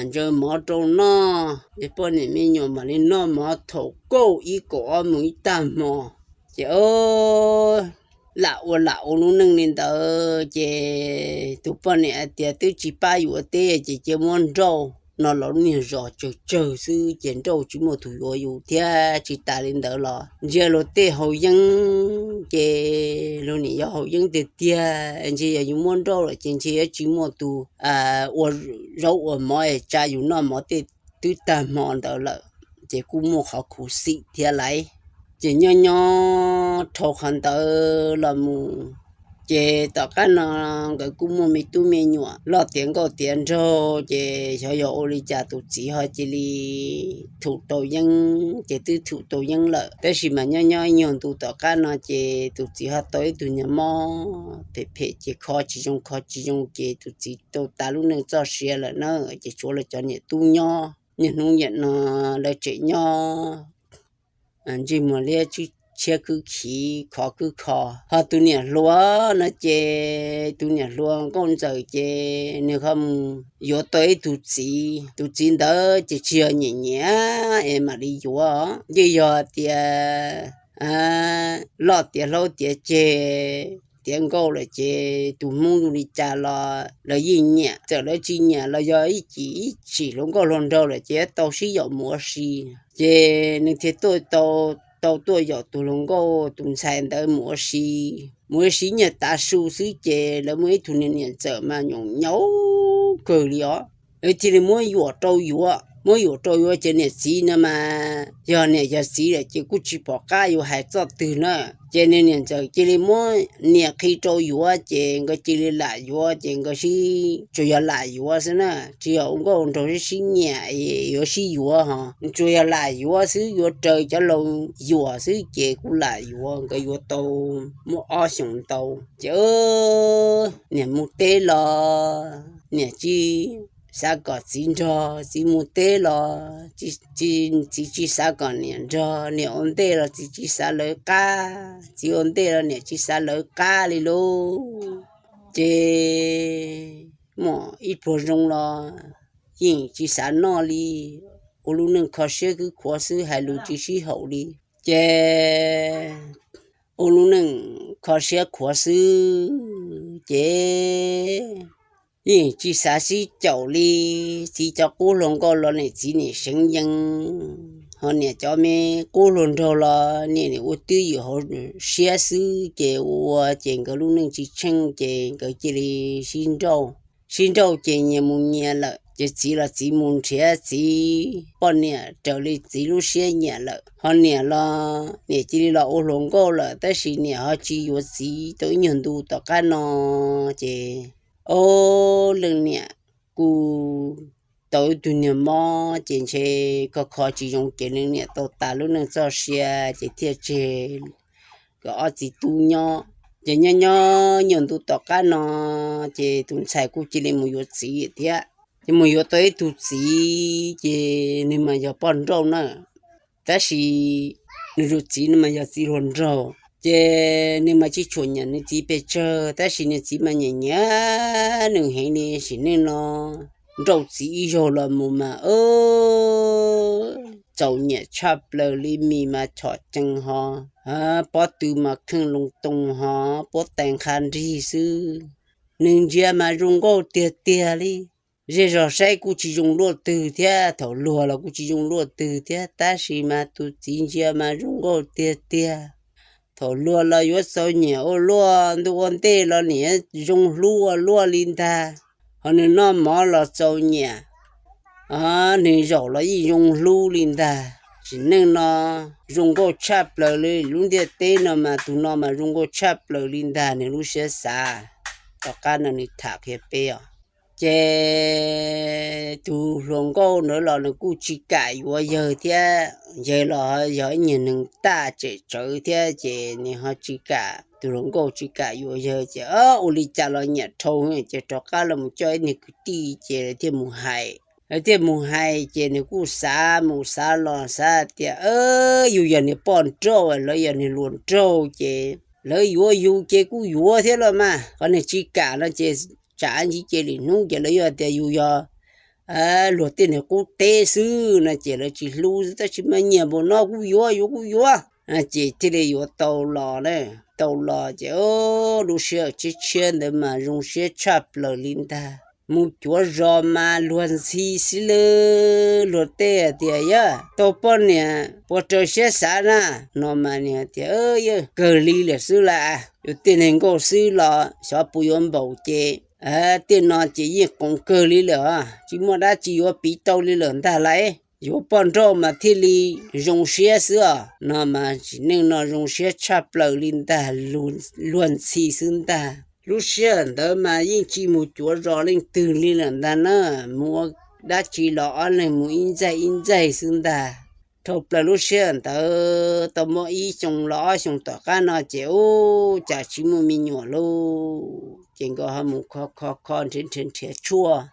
ntsaws mov rau noj ces poj niam me nyuam mam li noj mov thaum kaum ib kaum ob moos ib tag hmo. Ces lam ua lam ua lub neej li ntawd ces tus poj niam hais tias twb tsis pab yus ua teb ces cia muab nrauj, no los lub niag zos tsawg tsawg xwb ces nrauj tsis muaj tus yuav yus thiab. Tsis tas li ntawd los ntsia luag tej haus yeeb ces luag niam yog haus yeeb tiag tiag, ntshe yog yus muab nrauj lawm ces ntshe yuav tsis muaj tus ua zaub ua mov es tsa yus noj mov tej. Twb tag hmo ntawd lawm ces kuj muaj qhov khuv xim thiab lauj. Ces nyob nyob dhau qhov ntawd los mus ces tom qab no nkawd kuj muaj me tub me nyuam loj tiav nkauj tiav nraug ces xyov yog ua li cas tus txiv ho cia li thum rau yeeb ces twb thum rau yeeb lawm. Tab sis mas nyob nyob ib nyuag ntu tom qab no ces tus txiv ho tau ib tug niag mob phem phem ces kho tsis zoo kho tsis zoo ces tus txiv tau tas lub neej txoj sia lawm na. Ces tshuav lawv cov niam tub nyob, niaj hnub niam no lawv tseem nyob ntsej muag liab tshiab khwb khiv khov khwb kho. Ho tus niam hluas no ces tus niam hluas nkauj ntxawm ces nws ho mus yuav tau ib tug txiv. Tus txiv ntawd ces tsis yog nyiam nyiam es mam li yuav, yeej yog tias loj tiav hlob tiav ceg tiav nkauj lawm ces tus hmoob zoo li cas los lawv yeej nyiam. Txawm lawv tsis nyiam los yog ib chim ib chim hluas nkauj hluas nraug lawm ces tau sib yaum mus ua si. Ces nws thiaj tuaj tau tuaj yaum tus hluas nkauj tus ntxhais ntawd mus ua si. Mus ua si nyiag tav su xwb ces lawv muaj ib tug niam ntxawm mas nyaum nyaum kawg li os. Lawv thiaj li muab yuam rau yuav, muab yuam rau yuav ces niam txiv no mas yog niam yog txiv lawm ces kuj tsis pom qab yuav hais txoj twg na. Ces nws niam ntxawm cia li muab niam qhi rau yuav ces nkawd cia li lam yuav ces nkawd sib tsuas yog lam yuav xwb na, tsis yog ua nkauj nraug sib sib nyiam yuav sib yuav ho, tsuas yog lam yuav xwb, yuav raws cov laus yuam xwb ces kuj lam yuav. Nkawd yuav tau muaj ob xyoos ntau ces niam mus teb los niam tsis xav kom txiv nrog, txiv mus teb los txiv tsis xav kom niam nrog, niam ua ntej los txiv tsis xav lawv qab, txiv ua ntej los niam tsis xav lawv qab li lauj. Ces muaj ib pluag zoo los yeej tsis xav noj li, ua lub neej kho siab khwb khuav xwb, hais lus tsis sib haum li. Ces ua lub neej kho siab khuav xwb ces yeej tsis xav sib caum li. Txiv cov qub hluas nkauj los niam txiv niam seev yees, ho niam cov me qub hluas nraug los niam nim ua twj ywm hauv siab xwb ces ua ces nkawd lub neej tsis tsheej ces nkawd cia li sib nrauj. Sib nrauj ces nyias mus nyias lawm ces txiv los txiv mus nrhiav txiv poj niam raws li txiv lub siab nyiam lawm, ho niam los niam cia li los ua hluas nkauj lawm, tab sis niam ho tsis yuav txiv tau ib nyuag ntu tom qab no ces, o, leej niam kuj tau ib tug niag mob ces ntshe kho kho tsis zoo ces leej niam tau tas lub neej txoj sia ces thiaj tseg nkawd ob txiv tub nyob. Ces nyob nyob nyuag ntu tom qab no ces tus ntxhais kuj cia li mus yuav txiv thiab. Ces mus yuav tau ib tug txiv ces nws mas yog poj nrauj na, tab sis nws tus txiv no mas yog txiv hluas nraug. Ces nws mas tsis tshua nyiam nws txiv pes tsawg tab sis nws txiv mas nyiam nyiam nws heev li. Sim neej no nrauj txiv ib zaug los mus mas txaus nyiam tshaj plaws li, mis mas chom cees ho, pob tw mas kheej loo too ho, pob tais nqha nrig xwb. Nws ntsia mas zoo nkauj tiag tiag li. Zej zog saib kuj tsis zoo luaj twg thiab, thaum luag los kuj tsis zoo luaj twg thiab, tab sis mas tus txiv ntsia mas zoo nkauj tiag tiag. Thaum luag los yuav txaus nyiam ua luaj, ntuj ua ntej los nim zoo hlub ua luaj li ntag. Ho nws noj mov los txaus nyiam, nws zaum los yeej zoo hlub li ntag. Sim neej no zoo nkauj tshaj plaws li, lub ntiaj teb no mas tus no mas zoo nkauj tshaj plaws li ntag, nws lub siab xav. Tom qab no nws tham qhia peb os. Ces tus hluas nkauj ntawd los nws kuj tsis kam yuav yawg thiab, yawg los yog ib nyuag neeg taj tsem tsawv thiab ces nws ho tsis kam, tus hluas nkauj tsis kam yuav yawg ces ua li cas los nyiam dhau, ces rov qab los mus coj ib niag kwv tij ces lawv thiaj mus hais. Lawv thiaj mus hais ces nws kuj xav mus xav los xav tias yus yog niag poj nrauj, lawv yog niag hluas nraug ces lawv yuav yus ces kuj yuav thiab los mas. Qhov nws tsis kam no ces tsam ntsis ces lwm hnub ces lawv yuav tias yus yog luag tej niag qub teb xwb no ces lawv tsis hlub xwb, tab sis mas nyiam npaum no kuj yuav, yuav kuj yuav. Ces thiaj li yuav tau los na. Tau los ces lub sij hawm tshiab tshiab ntawd mas zoo siab tshaj plaws li ntag. mus cuav zos mas luag ntxhi xwb lawm. Luag tej tias, Yog tau poj niam puas raws siab xav na? No mas nws tias, Yog kawg li lawm xwb las, yuav tej neeg nkauj xwb los xyov puas yuav npaum ces, tej no ces yeej qoos kawg li lawm, tsis muaj dab tsi yuav piv tau li lawm ntag lauj. Yuav poj nrauj mas thiaj li zoo siab xwb os. No mas txiv neej no zoo siab tshaj plaws li ntag, luag ntxhi xwb ntag. Lub sij hawm ntawd mas yeej tsis mus cuav zos leej twg li lawm ntag na, mus ua dab tsi los ob leeg mus ib ntxaig ib ntxaig xwb ntag. Dhau plaws lub sij hawm ntawd tau muaj ib xyoo los ob xyoo tom qab no ces ub cas tsis muaj me nyuam lauj, ces nkawd ho mus kho kho kho nrhiav nrhiav nrhiav tshuaj.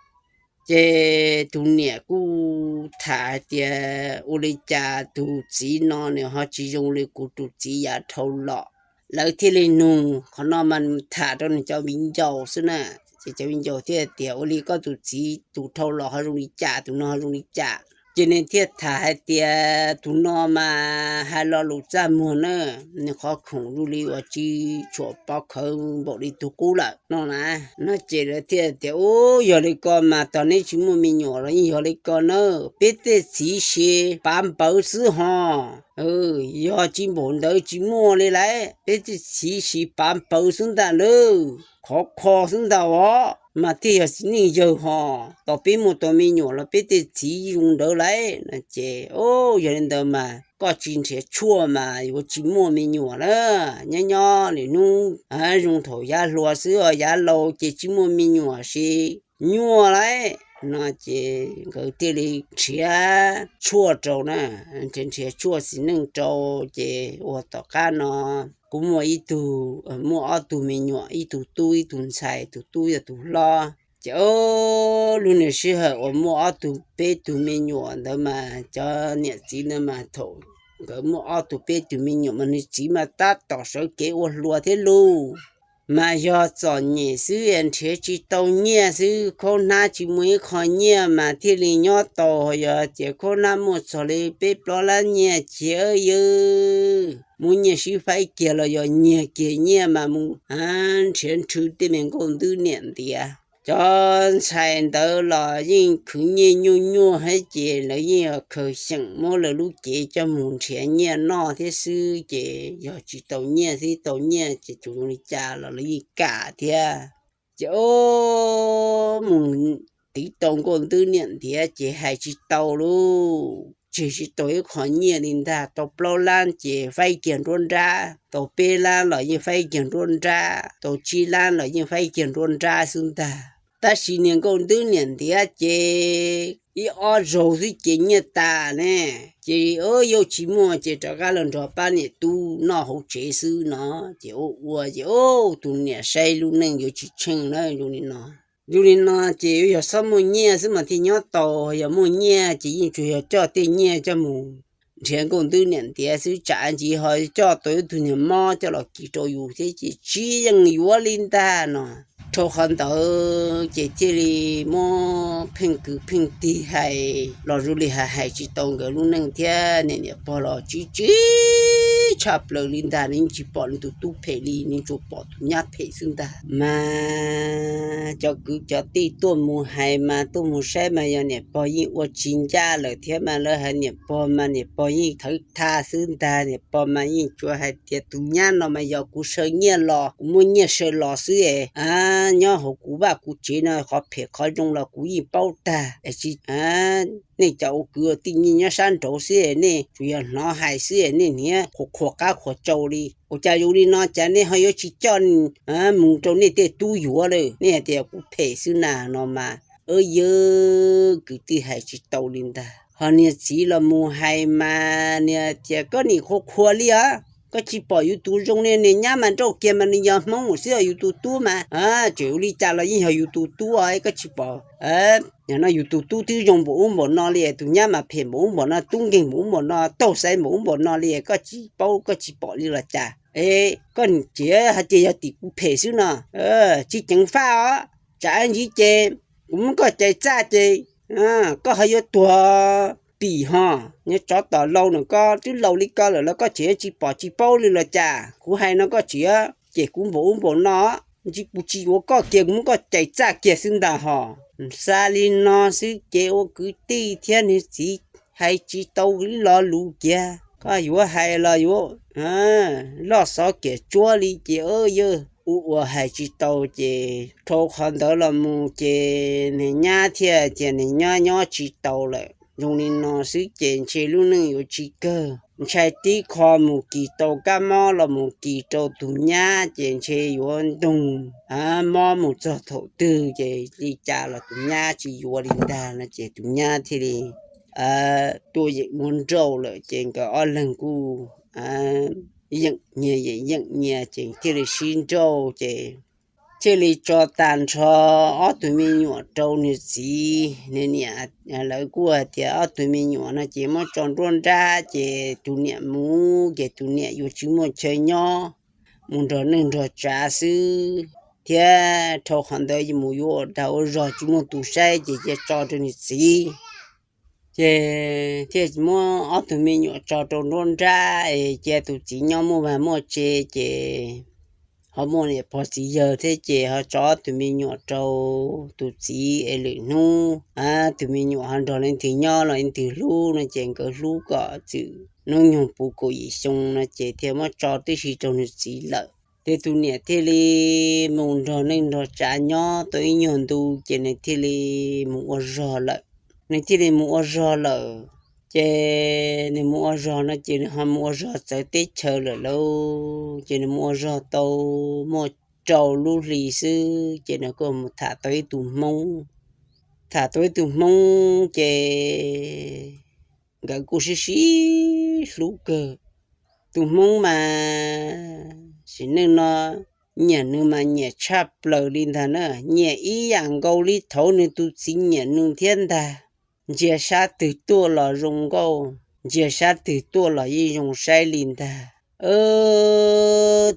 Ces tus niam kuj tham hais tias, Ua li cas tus txiv no nws ho tsis zoo li kuv tus txiv yav dhau los? Lawv thiaj li nug qhov no mas tham rau nws cov viv ncaus xwb na. Ces cov viv ncaus thiaj tias, Ua li koj tus txiv tus dhau los ho zoo li cas, tus no ho zoo li cas? Ces nws thiaj tham hais tias, Tus no mas hais lo lus txaj muag na, nws qhov khoom zoo li uas tsis tshua pov khawv npaum li tus qub lawm no na. No ces lawv thiaj tias, Ub, yog li ko mas tos neb tsis muaj me nyuam los yeej yog li ko na. Peb tej txiv siv pav npawv xwb hos. Yog tsis npaum ntawd tsis muaj li lauj, peb tej txiv siv pav npawv xwb ntag lauj, khov kho xwb ntag os, mas thiaj yog txiv neej yawg hos. Tos peb muaj tau me nyuam los peb tej txiv zoo ntawd lauj. No ces, Ub, yog li ntawd mas koj tsis nrhiav tshuaj mas yuav tsis muaj me nyuam na. Nyob nyob lwm hnub zoo thaum yav hluas xwb os, yav laus ces tsis muaj me nyuam ces nyuaj lauj. No ces nkawd thiaj li nrhiav tshuaj rau na, nrhiav nrhiav tshuaj txiv neej rau. Ces ua tom qab no kuv muaj ib tug, muaj ob tug me nyuam, ib tug tub ib tug ntxhais, tus tub yog tus hlob. Ces ub, lub niag sij hawm uas muaj ob tug peb tug me nyuam ntawd mas cov niam txiv ntawd mas thaum nkawd muaj ob tug peb tug me nyuam mas nws txiv mas tab tom sawv kev ua hluas thiab lauj. Mas yog txom nyem xwb, nrhiav tsis tau nyiaj xwb, khaub hnab tsis muaj ib qho nyiaj mas thiaj li nyob tau. Yog tias khaub hnab muaj txog li peb plaub lab nyiaj ces yawg, muab nyiaj sib faib kiag los yog nyiag kiag nyiaj mas mus nrhiav nrhw tej me nkauj ntwb niam ntiav. Cov ntxhais ntawd los yeej khwv nyiaj nyuaj nyuaj thiab ces lawv yeej khaws xyeem muab lawv lub cev coj mus nrhiav nyiaj noj thiab xwb. Ces yog tsis tau nyiaj xwb, tau nyiaj ces txawm zoo li cas los lawv yeej kam thiab. Ces ub, mus tiv tau nkauj ntwb niam ntiav ces hais tsis tau lauj, tseg tsis tau ib qho nyiaj li ntag. Tau plaub lab ces faib kiag nruab nrab, tau peb lab los yeej faib kiag nruab nrab, tau tsib lab los yeej faib kiag nruab nrab xwb ntag. Tab sis niag nkauj ntwb niam ntiav ces ib ob zaug xwb ces nyiaj tas ne. Ces yuav tsis muaj ces rov qab los nrog pab niam tub noj hauv tsev xwb no. Ces ua ua ces ub, tus niam saib lub neej yuav tsis tsheej na zoo li no. Zoo li no ces yuav yog txhob muaj nyiaj xwb mas thiaj nyob tau, yog muaj nyiaj ces yeej tsuas yog coj tej nyiaj coj mus nrhiav nkauj ntwb niam ntiav xwb, tsam ntsis ho coj tau ib tug niag mob coj los kis rau yus thiab ces tsis yeej yuav li ntag no. Dhau qhov ntawd ces thiaj li muab pheej kwv pheej tig hais los zoo li hais hais tsis tau nkawd lub neej thiab. Niam niam pog los tsis tsis tshaj plaws li ntag, nws yeej tsis pom nws tus tub phem li, nws tsuas pom tus nyab phem xwb ntag. Mas cov kwv cov tij tuaj mus hais mas tuaj mus saib mas yog niam pog yeej ua tsis ncaj lawm thiab mas lawv hais niam pog mas niam pog yeej thawv tha xwb ntag. Niam pog mas yeej tsuas hais tias tus nyab no mas yog kuv saw nyiaj los, kuv muaj nyiaj saw los xwb es nyob hauv kuv vaj kuv tsev no qhov phem qhov zoo los kuv yeej paub tag. Nej cov ua kwv ua tij nyob sab nraud xwb es nej tsuas yog hnov hais xwb es nej niaj qhuas qhuas qab qhuas tsau li. Ua cas zoo li no cas nej ho yuav tsis coj mus rau nej tej tub yuav lawm, nej hais tias kuv phem xwb na no mas, yawg, kwv tij hais tsis tau li ntag. Ho niag txiv los mus hais mas niag tias koj nim qhuas qhuas li os, koj tsis pom yus tus zoo li, niag nyab mas nrauj kiag mas nws yog Hmoob xwb os, yus tus tub mas tseem ua li cas los yeej yog yus tus tub os, koj tsis pom. Yog no yus tus tub twb zoo npaum ub npaum no li, tus nyab mas phem npaum ub npaum no, tub nkeeg npaum ub npaum no, taug xaiv npaum ub npaum no li, koj tsis paub koj tsis pom li los cas? E, koj nim txiv hais tias yog tim kuv phem xwb no, tsis ceev faj os. Tsam ntsis ces kuv muab koj cais txaj ces koj ho yuav tuag pim ho. Niag tsov tom laus no, koj twb laus li ko lawm los koj tseem yuav tsis pom tsis paub li los cas? Kuv hais no koj tseem yuav cem kuv npaum ub npaum no. Ntsis kuv tsis yuav koj kiag, kuv muab koj cais txaj kiag xwb ntag hos. xa li no xwb ces ua kwv tij thiab nws txiv hais tsis tau ib lo lus kiag. Koj yuav hais los yuav loj xov kiam tsuab li ces yawg ua ua hais tsis tau ces dhau qhov ntawd los mus ces niag nyab thiaj tias niag nyab nyob tsis tau lawm. Zoo li no xwb ces ntshe lub neej yuav tsis kawg, ntshai tib qho mus kis tau kab mob los mus kis rau tus nyab ces ntshe yuav ntoog mob mus txog thaum twg ces li cas los tus nyab tsis yuav li ntag no ces tus nyab thiaj li tuaj yeem muab nrauj lawm ces nkawd ob leeg kuj yeej nyias yeem yeej nyias ces thiaj li sib nrauj ces thiaj li tso tag nrho ob tug me nyuam rau nws txiv nws niam. Lawv kuj hais tias ob tug me nyuam no ces muab tso nruab nrab ces tus niam mus ces tus niam yuav tsis muaj chaw nyob, mus nrog neej nrog tsav xwb thiab dhau qhov ntawd mus yuav ua dag ua zog tsis muaj tus saib ces cia tso rau nws txiv. Ces thiaj muab ob tug me nyuam tso rau nruab nrab es cia tus txiv nyob muaj vaj muaj tse ces ho muaj niam pog txiv yawg thiab ces ho tso ob tug me nyuam rau tus txiv es lwm hnub tus me nyuam ho nrog leej twg nyob los leej twg hlub no ces nkawd hlub kom txwm hnub nyoog puv kaum yim xyoo no ces thiaj muab tso tib si rau nws txiv lawm. Ces tus niam thiaj li mus nrog neej nrog tsav nyob tau ib nyuag ntu ces nws thiaj li mus ua zog lawm. Nws thiaj li mus ua zog lawm, ces nws mus ua zog no ces nws ho mus ua zog txawv teb chaws lawm lauj. Ces nws mus ua zog tau muaj rau lub hli xwb ces nws kuj mus tham tau ib tug hmoob. Tham tau ib tug hmoob ces nkawd kuj sib sib hlub kawg. Tus hmoob mas sim neej no nyiam nws mas nyiam tshaj plaws li ntag na, nyiam ib yam nkaus li thaum nws tus txiv nyiam nws thiab ntag. Ntsia sab twg tuaj los zoo nkauj, ntsia sab twg tuaj los yeej zoo saib li ntag.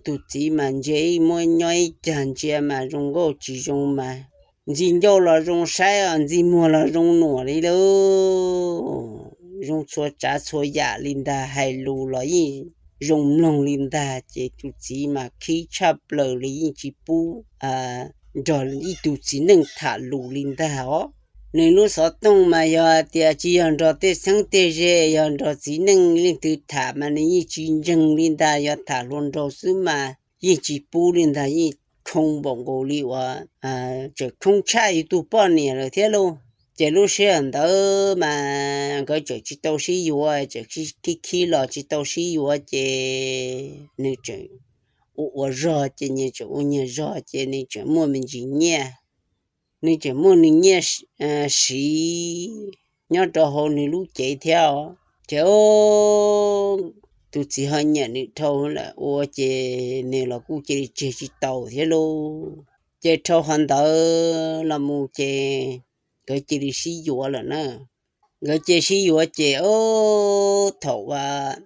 Tus txiv mas ntsia ib muab nyob ib cag ntsia mas zoo nkauj tsis zoo mas ntxi ncauj los zoo saib os, ntxi muag los zoo nuam li lauj. Zoo txhua tsav txhua yam li ntag, hais lus los yeej zoo mloog li ntag ces tus txiv mas khib tshaj plaws li yeej tsis pub nrog ib tug txiv neej tham lus li ntag os. Nws lub xov tooj mas yog tias tsis yog nrog tej txheeb tej ze, yog nrog txiv neej leej twg tham mas nws yeej tsis ntseeg li ntag, yog tham hluas nraug xwb mas yeej tsis pub li ntag, yeej khoo npaum nkaus li uas tseem khoob tshaj yus tus poj niam lawm thiab lauj. Ces lub sij hawm ntawd mas nkawd tseem tsis tau sib yuav, tseem khib khib los tsis tau sib yuav ces nws tseem ua ua zog ces nws tseem ua nyiag zog ces nws tseem muaj me ntsis nyiaj. Nws tseem muaj nws nyiaj siv nyob rau hauv nws lub cev thiab os. Ces tus txiv ho nyiam nws dhau lawm ua ces nws los kuj cia li tseg tsis tau thiab lauj. Ces dhau qhov ntawd los mus ces nkawd cia li sib yuav lawm na. Nkawd cia sib yuav ces thaum uas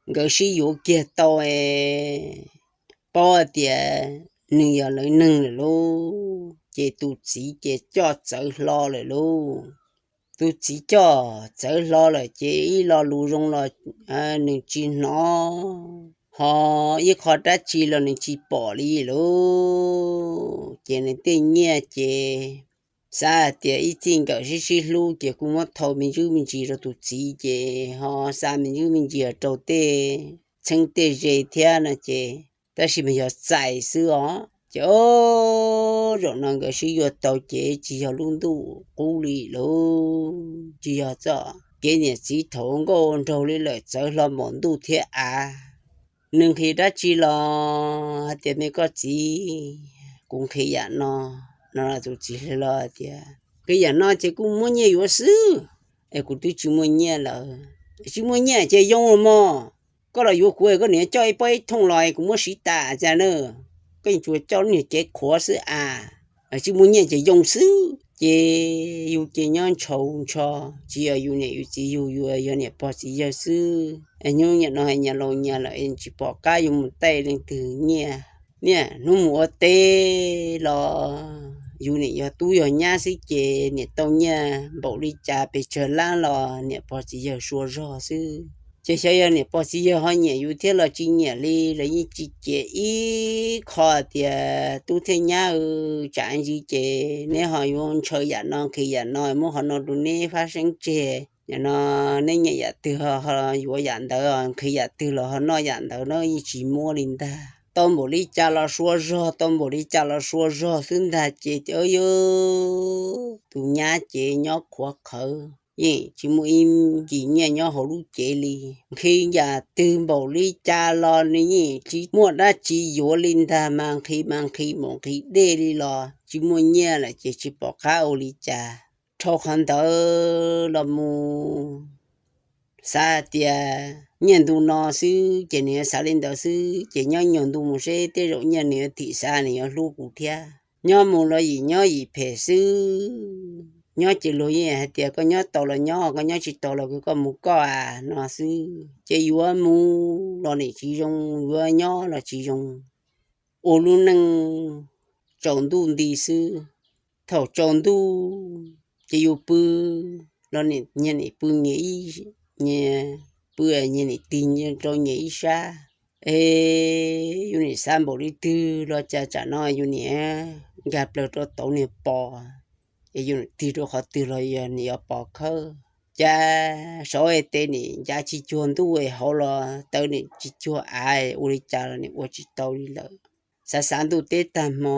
nkawd sib yuav kiag tau paub tias nws yog lawv neeg lawm lauj, ces tus txiv ces coj txawv hlo lawm lauj. Tus txiv coj txawv hlo lawm ces ib lo lus zoo los nws tsis hnov, ho ib qho dab tsi los nws tsis pom li lauj. Ces nws tej nyiaj ces xav hais tias ib txij nkawm sib sib hlub ces kuj muab thau me ntsis me ntsis rau tus txiv ces ho xa me ntsis me ntsis rau tej txheeb tej ze thiab no ces tab sis mas yog txais xwb os. Ces zaum no nkawd sib yuav tau ces tsis yog lub ntuj qub li lauj, tsis yog txoj kev niam txiv thaum nkauj nraug li lawm, txawv hlo npaum ntuj thiab av. Nws nqhis dab tsi los hais tias me koj txiv, kuv nqhis yam no no, tus txiv hlo hais tias nqhis yam no ces kuj muab nyiaj yuav xwb, es kuv twb tsis muaj nyiaj lawm. Tsis muaj nyiaj ces yoo mog, koj los yuav kuv koj niam coj ib pob ib thooj los kuv muab siv tas cas na, koj yeej tsuas coj lub niag cev qhuav xwb a. Tsis muaj nyiaj ces yoo xwb. Ces yus ces nyob ntshaus ntsho, tsis yog yus niam yus txiv yug, yus yog niam pog txiv yawg xwb. Hnub nyiam no nyias laus nyias lawm tsis pom qab yuav mus taij leej twg nyiaj. Niaj hnub mus ua teb los yus niam yog tub yog nyab xwb ces niam tau nyiaj npaum li cas pes tsawg lab los niam pog txiv yawg sua zog xwb. Ces xyov yog niam pog txiv yawg ho nyiam yus thiab los tsis nyiam li los yeej tsis cem ib qho tias tub thiab nyab, tsam ntsis ces neb ho yuav ntshaw yam no nqhis yam no, muab qhov no rau neb fab seeb tseg. Yam no neb nyiam yam twg ho yuav yam ntawd, nqhis yam twg los ho noj yam ntawd na, yeej tsis muab li ntag. Tau npaum li cas los sua zog, tau npaum li cas los sua zog xwb ntag. Ces tias yog tus nyab ces nyob qhuav qhawv, yeej tsis muaj ib kis nyiaj nyob hauv lub cev li. Nqhis yam twg npaum li cas los nws yeej tsis muaj dab tsi yuav li ntag, mas nqhis mas nqhis npaum nqhis dej li los tsis muaj nyiaj lawm ces tsis pom qab ua li cas. Dhau qhov ntawd los mus xav tias nyiaj ntu no xwb ces nws yuav xav li ntawd xwb, ces nyob nyuag ntu mus seb tej zaum nyiaj nws yuav thim xav nws yuav hlub kuv thiab. Nyob mus los yim nyob yim phem xwb, nyob ces luag yeej hais tias koj nyob tau los nyob, koj nyob tsis tau los koj mus koj a no xwb. Ces yuav mus los nim tsis zoo, yuav nyob los tsis zoo. Ua lub neej tsaus ntuj nti xwb. Thaum tsaus ntuj ces yus pw los nyias nim pw nyias ib, nyias pw nyias nim tig rau nyias ib sab. Es yus nim xav npaum li twg los cas tsam no yus nim nkag plaws rau tauv niag pos, es yus nim tig rau qhov twg los yog nim yuav pos khawb. Cas sav tes nim ncav tsis cuag ntuj, hauv los taw nim tsis cuag av, ua li cas los nim ua tsis tau li lawm. Xav xav ntuj teb tag hmo,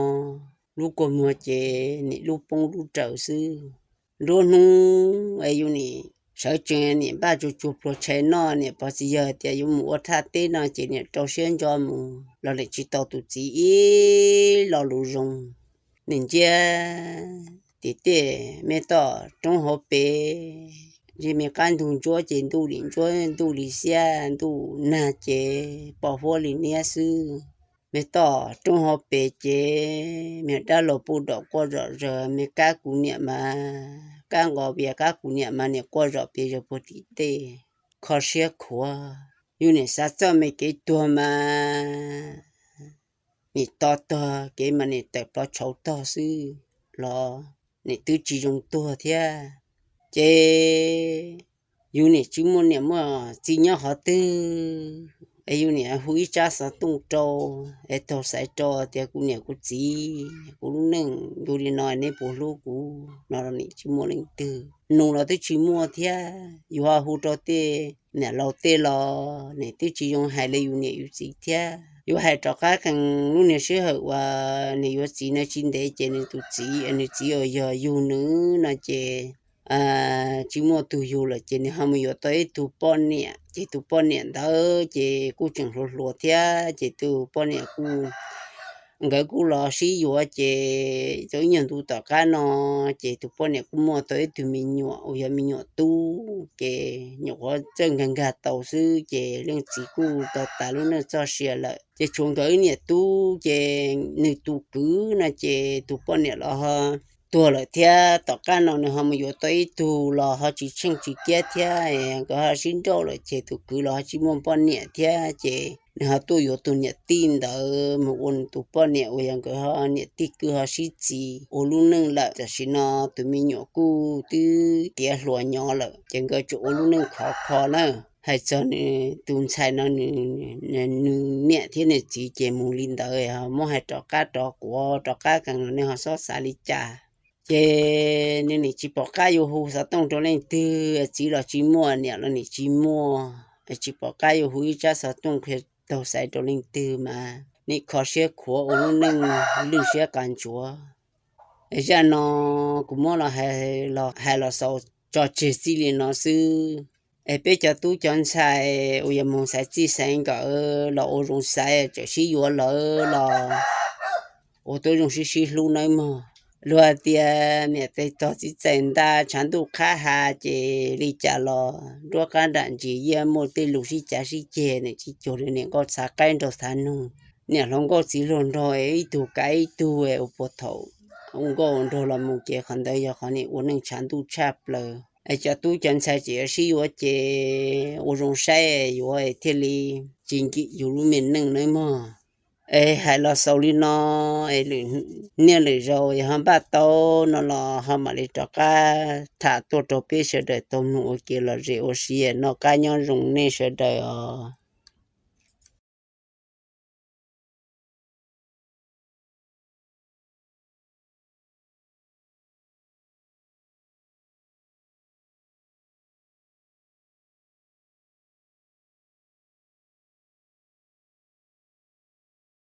lub kua muag ces nim lub poob lub raws xwb. Nruab hnub es yus nim sawv tsees nim npaj tsuag tsuag pluag tshais noj, niam pog txiv yawg tias yuav mus ua thaj teb no ces nim rau siab ntso mus los nim tsis tau tus txiv ib lo lus zoo. Nim ntsia tim tej me toj roob hauv pes, ntshe me qab ntug ntsuab ces ntuj li ntsuab ntuj li xiab, ntuj nag ces pos huab li niab xwb. Me toj roob hauv pes ces me dab laug puj dom quaj zom zaws, me kab kuv niam mas, kab nqos vias kab kuv niam mas nim quaj zom pias zaws puag tim tej, kho siab khuav. Yus nim xav txoj me kev tuag mas nim to tog, kev mas nim tawm plov tshauv tog xwb los nim twb tsis zoo tuag thiab. Ces yus nim tsis muaj niam muaj txiv nyob qhov twg, es yus nim hu ib tsab xov tooj rau, es taug xaiv rau tias kuv niam kuv txiv, kuv lub neej ncu li no neb puas hlub kuv no los nim tsis muaj leej twg nug los twb tsis muaj thiab. Yus ho hu rau tej niam laus tej los nim twb tsis zoo hais li yus niam yus txiv thiab. Yus hais rov qab qees lub niag sij hawm uas nws yuav txiv no tsis ntev ces nws tus txiv, nws txiv uas yog yug nws no ces tsis muaj tug yug lawm ces nws ho mus yuav tau ib tug poj niam, ces tus poj niam ntawd ces kuj tseem hluas hluas thiab, ces tus poj niam kuj, nkawd kuj los sib yuav ces tau ib nyuag ntu tom qab no ces tus poj niam kuj muaj tau ib tug me nyuam uas yog me nyuam tub, ces nyuam qhuav txawj nkag nkag tau xwb ces leej txiv kuj tau tas lub neej txoj sia lawm. Ces tshuav nkawd ib niam tub ces nws tus kwv no ces tus poj niam los ho tuag lawm thiab, tom qab no nws ho mus yuav tau ib tug los ho tsis tsheej tsis kiab thiab, nkawd ho sib nrauj lawm ces tus kwv los ho tsis muaj poj niam thiab, ces nws ho tuaj yuav tus niam tij ntawd mus ua nws tus poj niam uas yog nkawd ho niam tij kwv ho sib txiv ua lub neej lawm. Tam sim no tus me nyuam kuj twb tiav hluas nyob lawm ces nkawd tsuas ua lub neej khov kho na. Hais txog nws tus ntxhais no, nws niam thiab nws txiv ces mus li ntawd, muab hais rov qab rov quav rov qab qees los nej ho xob xav li cas. Ces nws nim tsis pom qab yuav hu xov tooj rau leej twg, txiv los tsis muaj, niam los nim tsis muaj, tsis pom qab yuav hu ib tsab xov tooj qhia taug xaiv rau leej twg mas nim kho siab khuav ua lub neej lwj siab qas ntsuav. Zaj no kuv muab los hais los xaus tso tseg txij li no xwb. Es peb cov tub cov ntxhais uas yuav mus xaiv txij xaiv nkawm los ua zoo xaiv, txawm sib yuav lawm los ua tib zoo sib sib hlub nawb mog. Luag tias niam tais tog txiv txais nta, tshav ntuj qhab ha, ces li cas los nruab qab nram ntsis yeej muaj tej lus sib cav sib ceg, niam tsis cuag li niam nkauj txhav qaib nraug txhav noog, niam hluas nkauj txiv hluas nraug, ib tug kav ib tug ua puag thaum ua nkauj ua nraug los mus ces qhov ntawd yog qhov niam ua neej tshav ntuj tshaj plaws. Es cov tub cov ntxhais ces yuav sib yuav ces ua zoo saib yuav thiaj li tsis nkim yus lub me neej nawb mog. Es hais los xaus li no, es lwm niaj lwm zaus ho npaj tau no los ho mam li rov qab tham tuaj rau peb sawv daws tau mloog ua ke los zem ua siab, noj qab nyob zoo nej sawv daws os.